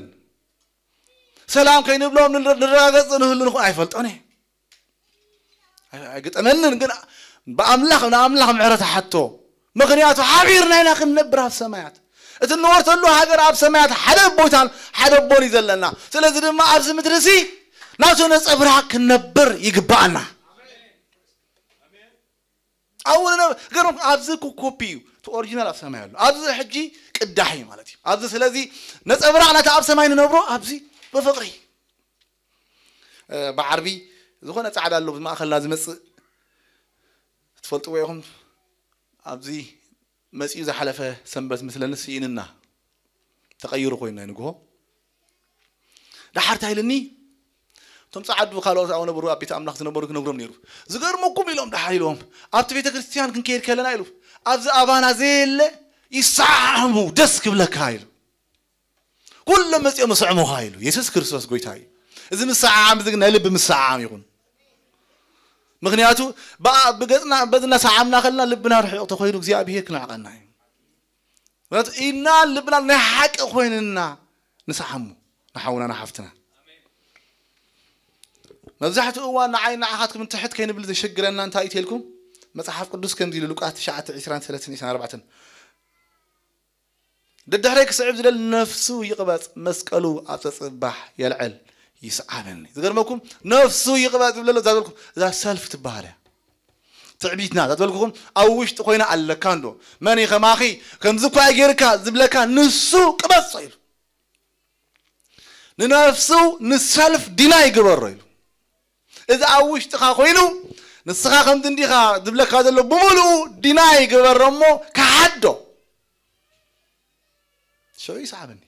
ሰላም ከይንብሎም ንረ-፣ ንረጋገጽ ንህሉ ንኹን ኣይፈልጦን እየ። ኣይ-፣ ኣይግጠመንን፣ ግን ብኣምላኽ፣ ንኣምላኽ ምሕረት ሓቶ። ምኽንያቱ ሓቢርና ኢና ክንነብር ኣብ ሰማያት። እቲ እንወርሰሉ ሃገር ኣብ ሰማያት ሓደ ኣቦይታን ሓደ ኣቦን እዩ ዘለና። ስለዚ ድማ ኣብዚ ምድሪ እዚ ናቱ ነጸብራቕ ክንነብር ይግባኣና። ኣብኡ ንነ-፣ ገርም ኣብዚ እኮ ኮፒ እዩ። እቲ ኦሪጂናል ኣብ ሰማይ ኣሎ። ኣብዚ ሕጂ ቅዳሕ እዩ ማለት እዩ። ኣብዚ ስለዚ ነጸብራቕ ናቲ ኣብ ሰማይ ንነብሮ ኣብዚ ብፍቕሪ። እ፣ ብዓርቢ ዝኾነ ጻዕዳ ኣሎ ብማእከልና ዝመጽእ ትፈልጥዎ ኢኹም። ኣብዚ መጺኡ ዝሓለፈ ሰንበት ምስለኒ ስኢንና ተቐይሩ ኮይኑ ናይ ንግሆ። ደሓር እንታይ ኢልኒ? እቶም ጸዓዱ ካልኦት ኣብኡ ነበሩ፣ ኣብ ቤተ ኣምላኽ ዝነበሩ ክነግሮም ነይሩ። ዝገርመኩም ኢሎም ደሓር ኢሎም፣ ኣብቲ ቤተ ክርስቲያን ክንከይድ ከለና ኢሉ፣ ኣብዚ ኣባና ዘየለ ይሰዓዓሙ፣ ደስ ክብለካ ኢሉ። ኩሎም መጺኦም ይስዕሙኻ ኢሉ። የሱስ ክርስቶስ ጎይታ እዩ። እዚ ምስዓዓም እዚ ግን ናይ ልቢ ምስዓዓም ይኹን። ምኽንያቱ ብኣ-፣ ብገጽና በዝና ሰዓምና ከለና ልብና ርሑቕ ተኾይኑ እግዚኣብሔር ክነዕቐና እዩ። ምኽንያቱ ኢና ልብና ናይ ሓቂ ኮይንና ንሰዓሙ ንሓውና ንሓፍትና። መብዛሕትኡ እዋን ንዓይ ንዓኻትኩም ትሕት ከይንብል ዘሸግረና እንታይ እዩ ተልኩም? መጽሓፍ ቅዱስ ከምዚ ኢሉ ሉቃስ ትሽዓተ ዕስራን ሰለስተን ዕስራን ኣርባዕተን፣ ደድሕረይ ክስዕብ ዝደሊ ነፍሱ ይቕበጽ፣ መስቀሉ ኣብ ጸጽባሕ የልዕል፣ ይስዓበኒ። ዝገርመኩም ነፍሱ ይቕበጽ ዝብለሎ እዛ ዝበልኩም እዛ ሰልፍ ትበሃል እያ። ትዕቢትና እዛ ዝበልኩኹም ኣብ ውሽጢ ኮይና ኣለካ እንዶ። መን እዩ ከማኺ ከምዚ እኳ ጌርካ ዝብለካ ንሱ ቅበጾ ኢሉ። ንነፍሱ ንሰልፍ ዲና ይግበሮ ኢሉ። እዚ ኣብ ውሽጥኻ ኮይኑ ንስኻ ከምዚ እንዲኻ ዝብለካ ዘሎ ብምሉኡ ዲና ይግበሮ እሞ ክሓዶ። ሽዑ ይስዓበኒ።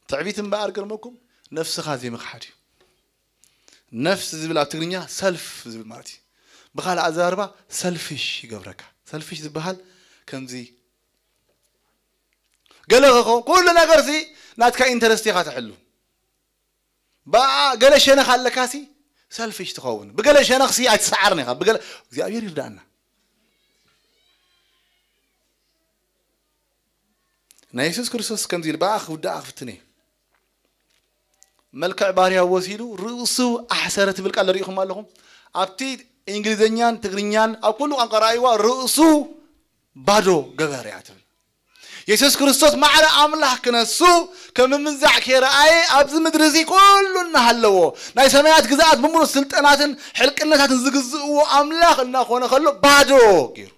ትዕቢት እምበኣር ገርመኩም ነፍስኻ ዘይምኽሓድ እዩ። ነፍስ ዝብል ኣብ ትግርኛ ሰልፍ ዝብል ማለት እዩ። ብኻልእ ኣዘራርባ ሰልፊሽ ይገብረካ። ሰልፊሽ ዝበሃል ከምዚ ገለ ክኸውን ኩሉ ነገር ሲ ናትካ ኢንተረስት ኢኻ ትሕሉ። ብኣ ገለ ሸነኽ ኣለካ ሲ ሰልፊሽ ትኸውን። ብገለ ሸነኽ ሲ ኣይትሰዓርን ኢኻ። ብገለ እግዚኣብሔር ይርዳእና። ናይ የሱስ ክርስቶስ ከምዚ ኢሉ ብኣ ክውዳኣ ክፍትን እየ። መልክዕ ባርያ ወሲዱ ርእሱ ኣሕሰረ ትብል ቃል ርኢኹም ኣለኹም። ኣብቲ እንግሊዝኛን ትግርኛን ኣብ ኩሉ ቋንቋ ረኣይዋ ርእሱ ባዶ ገበረ እያ ትብል። የሱስ ክርስቶስ ማዕረ ኣምላኽ ክነሱ ከም ምንዛዕ ከይረኣየ ኣብዚ ምድሪ እዚ ኩሉ እናሃለዎ ናይ ሰማያት ግዝኣት ብምሉእ ስልጣናትን ሕልቅነታትን ዝግዝእዎ ኣምላኽ እናኾነ ከሎ ባዶ ገይሩ።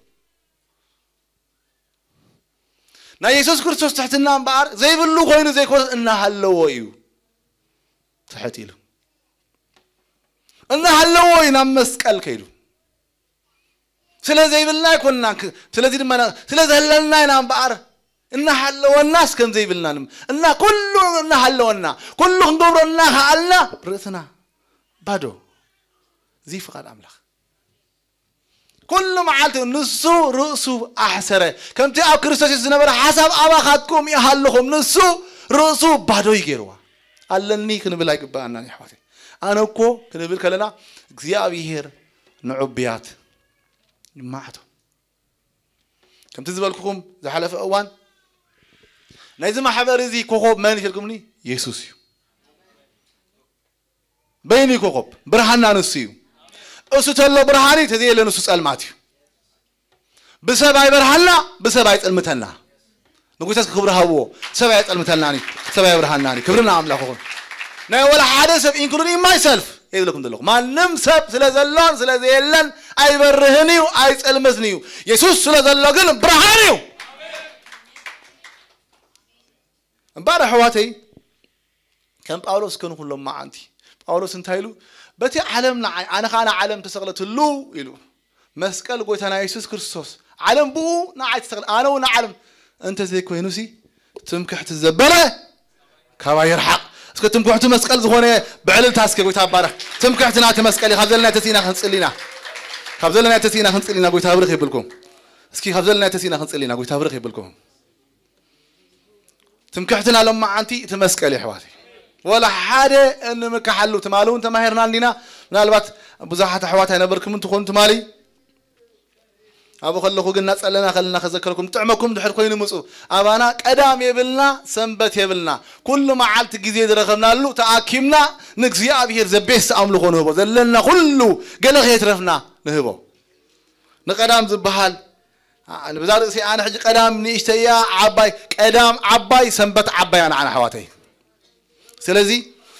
ናይ የሱስ ክርስቶስ ትሕትና እምበኣር ዘይብሉ ኮይኑ ዘይኮነስ እናሃለዎ እዩ ትሕት ኢሉ። እናሃለዎ እዩ ናብ መስቀል ከይዱ። ስለ ዘይብልና ኣይኮንናን ክ-፣ ስለዚ ድማ ና-፣ ስለ ዘህለልና ኢና እምበኣር እናሃለወናስ ከም ዘይብልና ንም-፣ እና ኩሉ እናሃለወና፣ ኩሉ ክንገብሮ እናኸኣልና ርእስና ባዶ። እዚ ፍቓድ ኣምላኽ። ኩሉ መዓልቲ ንሱ ርእሱ ኣሕሰረ። ከምቲ ኣብ ክርስቶስ የሱስ ዝነበረ ሓሳብ ኣባኻትኩም ይሃልኹም። ንሱ ርእሱ ባዶ እዩ ገይርዋ። ኣለኒ ክንብል ኣይግባኣናን ኣሕዋተይ። ኣነ እኮ ክንብል ከለና እግዚኣብሔር ንዕቡያት ይመዓቶ። ከምቲ ዝበልኩኹም ዝሓለፈ እዋን ናይዚ ማሕበር እዚ ኮኾብ መን ኢልኩምኒ? የሱስ እዩ። በይኑ እዩ ኮኾብ፣ ብርሃንና ንሱ እዩ። እሱ ተሎ ብርሃን እዩ፣ ተዘየለ ንሱ ጸልማት እዩ። ብሰብ ኣይበርሃልና፣ ብሰብ ኣይጸልምተና። ንጉሰስ ክብሪ ሃብዎ። ሰብ ኣየጸልምተልናን እዩ፣ ሰብ ኣየብርሃልናን እዩ። ክብሪ ንኣምላኽ ይኹን። ናይ ወላ ሓደ ሰብ including myself እየ ዝብለኩም ዘለኹ። ማንም ሰብ ስለ ዘሎን ስለ ዘየለን ኣይበርህን እዩ፣ ኣይጸልምትን እዩ። የሱስ ስለ ዘሎ ግን ብርሃን እዩ። እምበኣር ኣሕዋተይ ከም ጳውሎስ ከንኹን ሎማዓንቲ። ጳውሎስ እንታይ ኢሉ? በቲ ዓለም ንዓይ፣ ኣነ ኸኣ ንዓለም ተሰቕለት ህልው ኢሉ። መስቀል ጎይታና የሱስ ክርስቶስ። ዓለም ብኡ ንዓይ ተሰቕለ፣ ኣነ እውን ንዓለም። እንተ ዘይኮይኑሲ ትምክሕቲ ዘበለ ካባይ ይርሓቕ። እስከ ትምክሕቱ መስቀል ዝኾነ ብዕልልታ እስከ ጎይታ ባረኽ። ትምክሕትና እቲ መስቀል እዩ። ካብ ዘለና ተሲእና ክንጽል ኢና። ካብ ዘለና ተሲእና ክንጽል ኢና። ጎይታ ብርኽ ይብልኩም። እስኪ ካብ ዘለና ተሲእና ክንጽል ኢና። ጎይታ ብርኽ ይብልኩም። ትምክሕትና ሎማዓንቲ እቲ መስቀል እዩ ኣሕዋተይ። ወላ ሓደ እንምክሓሉ። ትማሊ እውን ተማሂርና እንዲና። ምናልባት ብዙሓት ኣሕዋት ኣይነበርኩም እንትኾኑ ትማሊ። ኣብኡ ከለኹ ግን እናጸለና ከለና ከዘከርኩም፣ ጥዕመኩም ድሕር ኮይኑ ምጹ። ኣባና ቀዳም የብልና፣ ሰንበት የብልና። ኩሉ መዓልቲ ግዜ ዝረኸብናሉ ተኣኪብና ንእግዚኣብሔር ዘቤስ ኣምልኾ ንህቦ። ዘለና ኩሉ ገለ ከየትረፍና ንህቦ። ንቀዳም ዝበሃል፣ ኣ-፣ በዛ ርእሲ ኣነ ሕጂ ቀዳም ንእሽተያ ዓባይ፣ ቀዳም ዓባይ፣ ሰንበት ዓባይ ኣነ ኣነ ኣሕዋተይ። ስለዚ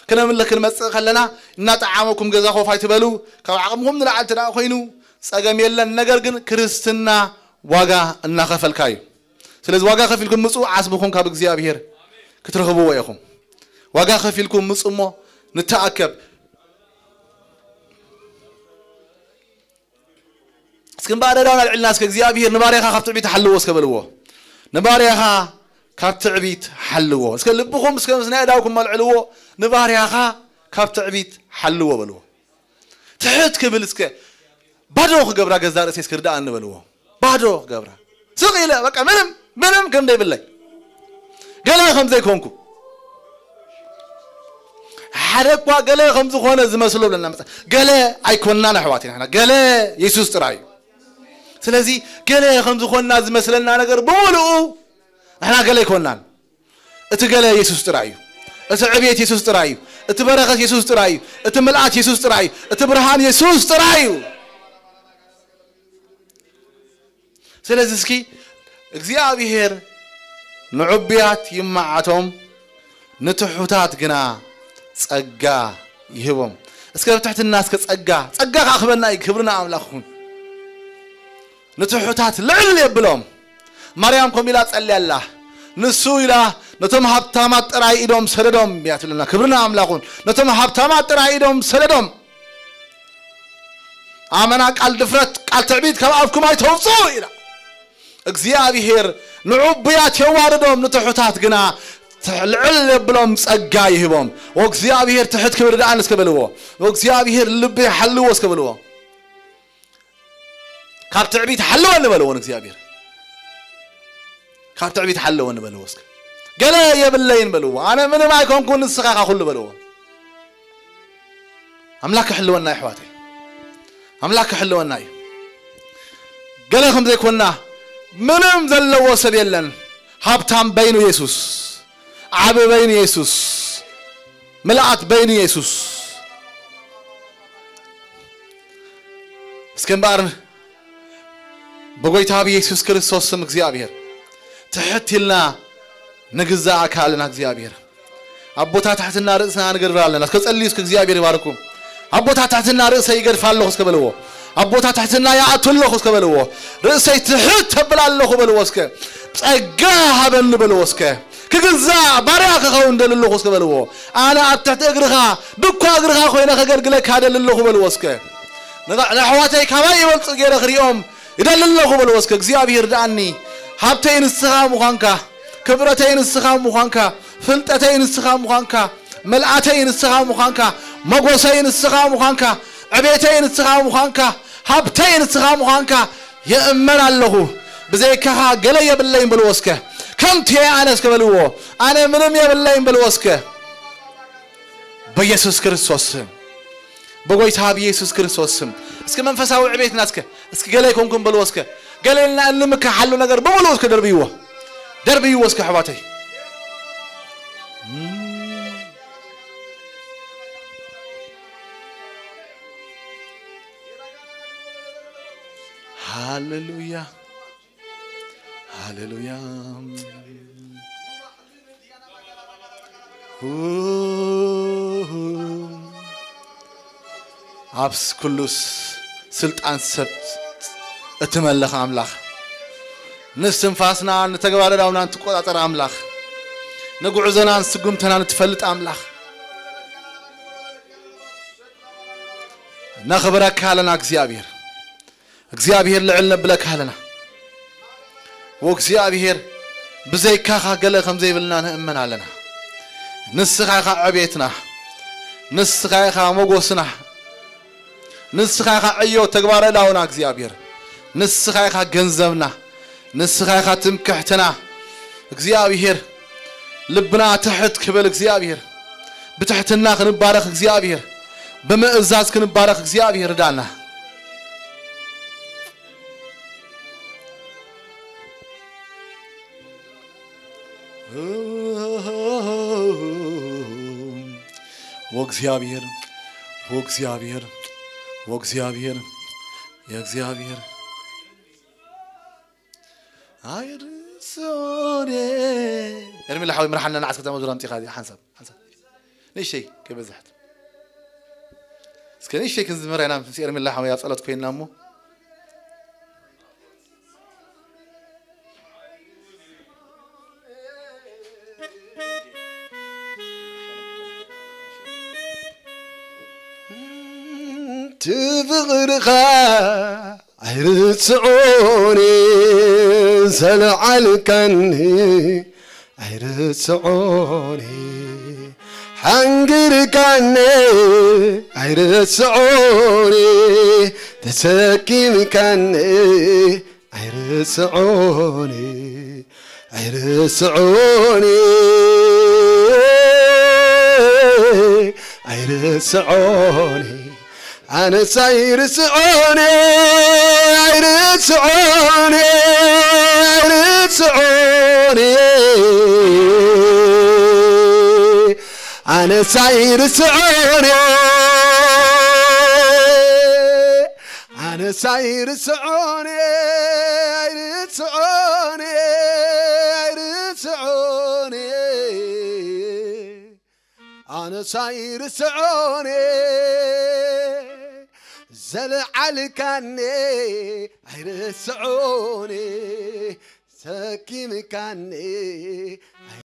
ክነምልኽ ክንመጽእ ከለና እናጠዓመኩም ገዛ ኮፍ ኣይትበሉ። ካብ ዓቕምኹም ንላዕሊ እንተ ደኣ ኮይኑ ጸገም የለን። ነገር ግን ክርስትና ዋጋ እናኸፈልካ እዩ። ስለዚ ዋጋ ከፊልኩም ምጹ፣ ዓስብኹም ካብ እግዚኣብሔር ክትረኽብዎ ኢኹም። ዋጋ ከፊልኩም ምጹ እሞ ንተኣከብ። እስኪ እምበኣር ኣእዳውና ኣልዕልና እስከ እግዚኣብሔር ንባርያኻ ካብ ትዕቢት ሓልዎ እስከ በልዎ። ንባርያኻ ካብ ትዕቢት ሓልዎ። እስከ ልብኹም እስከ ምስ ናይ ኣእዳውኩም ኣልዕልዎ። ንባርያኻ ካብ ትዕቢት ሓልዎ በልዎ። ትሕት ክብል እስከ ባዶ ክገብራ ገዛ ርእሰይ እስከ ርድኣኒ በልዎ። ባዶ ክገብራ። ስቕ ኢለ በቃ ምንም፣ ምንም ከም ዘይብለይ። ገለ ከም ዘይኮንኩ። ሓደ እኳ ገለ ከም ዝኾነ ዝመስሎ ብለና መጽ-፣ ገለ ኣይኮንናን ኣሕዋት ኢና። ገለ የሱስ ጥራይ እዩ። ስለዚ ገለ ከም ዝኾንና ዝመስለና ነገር ብምሉኡ ንሕና ገለ ኣይኮንናን። እቲ ገለ የሱስ ጥራይ እዩ። እቲ ዕብየት የሱስ ጥራይ እዩ። እቲ በረኸት የሱስ ጥራይ እዩ። እቲ ምልኣት የሱስ ጥራይ እዩ። እቲ ብርሃን የሱስ ጥራይ እዩ። ስለዚ እስኪ እግዚኣብሔር ንዕቡያት ይመዓቶም፣ ንትሑታት ግና ጸጋ ይህቦም። እስከ ብትሕትና እስከ ጸጋ፣ ጸጋ ከኣ ክበና እዩ። ክብሪ ንኣምላኽ ይኹን። ንትሑታት ልዕል የብሎም። ማርያም ከምኡ ኢላ ጸልያ ኣላ። ንሱ ኢላ ነቶም ሃብታማት ጥራይ ኢዶም ሰደዶም እያ ትብለና። ክብሪ ንኣምላኽ ይኹን። ነቶም ሃብታማት ጥራይ ኢዶም ሰደዶም። ኣመና ቃል ድፍረት፣ ቃል ትዕቢት ካብ ኣፍኩም ኣይተውጽኡ ኢላ። እግዚኣብሔር ንዕቡያት የዋርዶም፣ ንትሑታት ግና ትሕ-፣ ልዕል የብሎም፣ ጸጋ ይህቦም። ወእግዚኣብሔር ትሕት ክብል ደኣን እስከ በልዎ። ወእግዚኣብሔር ልቢ ይሓልዎ እስከ በልዎ። ካብ ትዕቢት ሓልወኒ በልዎ ንእግዚኣብሔር። ካብ ትዕቢት ሓልወኒ በልዎ እስከ። ገለ የብለይን በልዎ። ኣነ ምንም ኣይኮንኩን፣ ንስኻ ኢኻ ኩሉ በልዎ። ኣምላኽ ክሕልወና እዩ ኣሕዋተይ። ኣምላኽ ክሕልወና እዩ። ገለ ከም ዘይኮንና ምንም ዘለዎ ሰብ የለን። ሃብታም በይኑ የሱስ። ዓቢ በይኑ የሱስ። ምልኣት በይኑ የሱስ። እስከ እምበኣር ብጎይታ ብየሱስ ክርስቶስ ስም እግዚኣብሔር ትሕት ኢልና ንግዛእ ኣካልና እግዚኣብሔር ኣቦታት ትሕትና ርእስና ንገድፍ ኣለና። እስከ ጸልዩ እስከ እግዚኣብሔር ይባርኩም። ኣቦታት ትሕትና ርእሰይ ይገድፍ ኣለኹ እስከ በልዎ። ኣቦታት ትሕትና ይኣቱ ኣለኹ እስከ በልዎ። ርእሰይ ትሕት ተብል ኣለኹ በልዎ እስከ። ጸጋ ሃበኒ በልዎ እስከ። ክግዛእ ባርያ ክኸውን ደሊ ኣለኹ እስከ በልዎ። ኣነ ኣብ ትሕቲ እግርኻ፣ ድኳ እግርኻ ኮይነ ከገልግለካ ደሊ ኣለኹ በልዎ እስከ። ንጋ-፣ ንኣሕዋተይ ካባይ ይበልጹ ገይረ ክሪኦም ይደሊ ኣለኹ በልዎ እስከ። እግዚኣብሔር ደኣኒ ሃብተይ ንስኻ ምዃንካ፣ ክብረተይ ንስኻ ምዃንካ፣ ፍልጠተይ ንስኻ ምዃንካ፣ መልኣተይ ንስኻ ምዃንካ፣ መጎሰይ ንስኻ ምዃንካ፣ ዕቤተይ ንስኻ ምዃንካ፣ ሃብተይ ንስኻ ምዃንካ የእመን ኣለኹ። ብዘይካኻ ገለ የብለይን በልዎ እስከ። ከምቲ እየ ኣነ እስከ በልዎ። ኣነ ምንም የብለይን በልዎ እስከ። በኢየሱስ ክርስቶስ ስም። በጎይታ ብኢየሱስ ክርስቶስ ስም። እስከ መንፈሳዊ ዕቤትና እስከ፣ እስከ ገለ ኣይኮንኩም በልዎ እስከ። ገለ ኢልና እንምካሓሉ ነገር ብምሉኡ እስከ ደርብይዎ። ደርብይዎ እስከ ኣሕዋተይ። ሃሌሉያ፣ ሃሌሉያ። ሁ-፣ ኣብ ኩሉስ ስልጣን ሰብ እትመልኽ ኣምላኽ፣ ንስትንፋስና ንተግባረ ዳውናን ትቆጻጸር ኣምላኽ፣ ንጉዕዞናን ስጉምተናን እትፈልጥ ኣምላኽ፣ ነኽብረካ ኣለና እግዚኣብሔር። እግዚኣብሔር ልዕል ነብለካ ኣለና። ወእግዚኣብሔር ብዘይካኻ ገለ ከም ዘይብልና ንእመን ኣለና። ንስኻ ኢኻ ዕቤትና፣ ንስኻ ኢኻ መጎስና፣ ንስኻ ኢኻ ዕዮ ተግባረ ላውና እግዚኣብሔር፣ ንስኻ ኢኻ ገንዘብና፣ ንስኻ ኢኻ ትምክሕትና እግዚኣብሔር። ልብና ትሕት ክብል እግዚኣብሔር፣ ብትሕትና ክንባረኽ እግዚኣብሔር፣ ብምእዛዝ ክንባረኽ እግዚኣብሔር ዳና። ወእግዚኣብሔር፣ ወእግዚኣብሔር፣ ወእግዚኣብሔር፣ የእግዚኣብሔር ኣይርስዖን። ኤርሚላ ሓወይ፣ ምርሓና ንዓስከ እታ መዝሙር ኣምጺኻ እዚኣ ሓንሳብ፣ ሓንሳብ። ንእሽተይ ከይበዝሐት። እስከ ንእሽተይ ክንዝምር ኢና ምስ ኤርሚላ ሓወይ ኣብ ጸሎት ኮይንና እሞ። ትፍቕርኻ ኣይርስዖን፣ ዘለዓልካኒ ኣይርስዖን፣ ሓንግርካኒ ኣይርስዖን፣ ተሰኪምካኒ ኣይርስዖን፣ ኣይርስዖን፣ ኣይርስዖን። ኣነስ ኣይርስዖን፣ ኣይርስዖን፣ ኣይርስዖን። ኣነስ ኣይርስዖን፣ ኣነስ ኣይርስዖን፣ ኣይርስዖን፣ ኣይርስዖን። ኣነስ ኣይርስዖን፣ ዘለዓልካኒ ኣይርስዖን፣ ሰኪምካኒ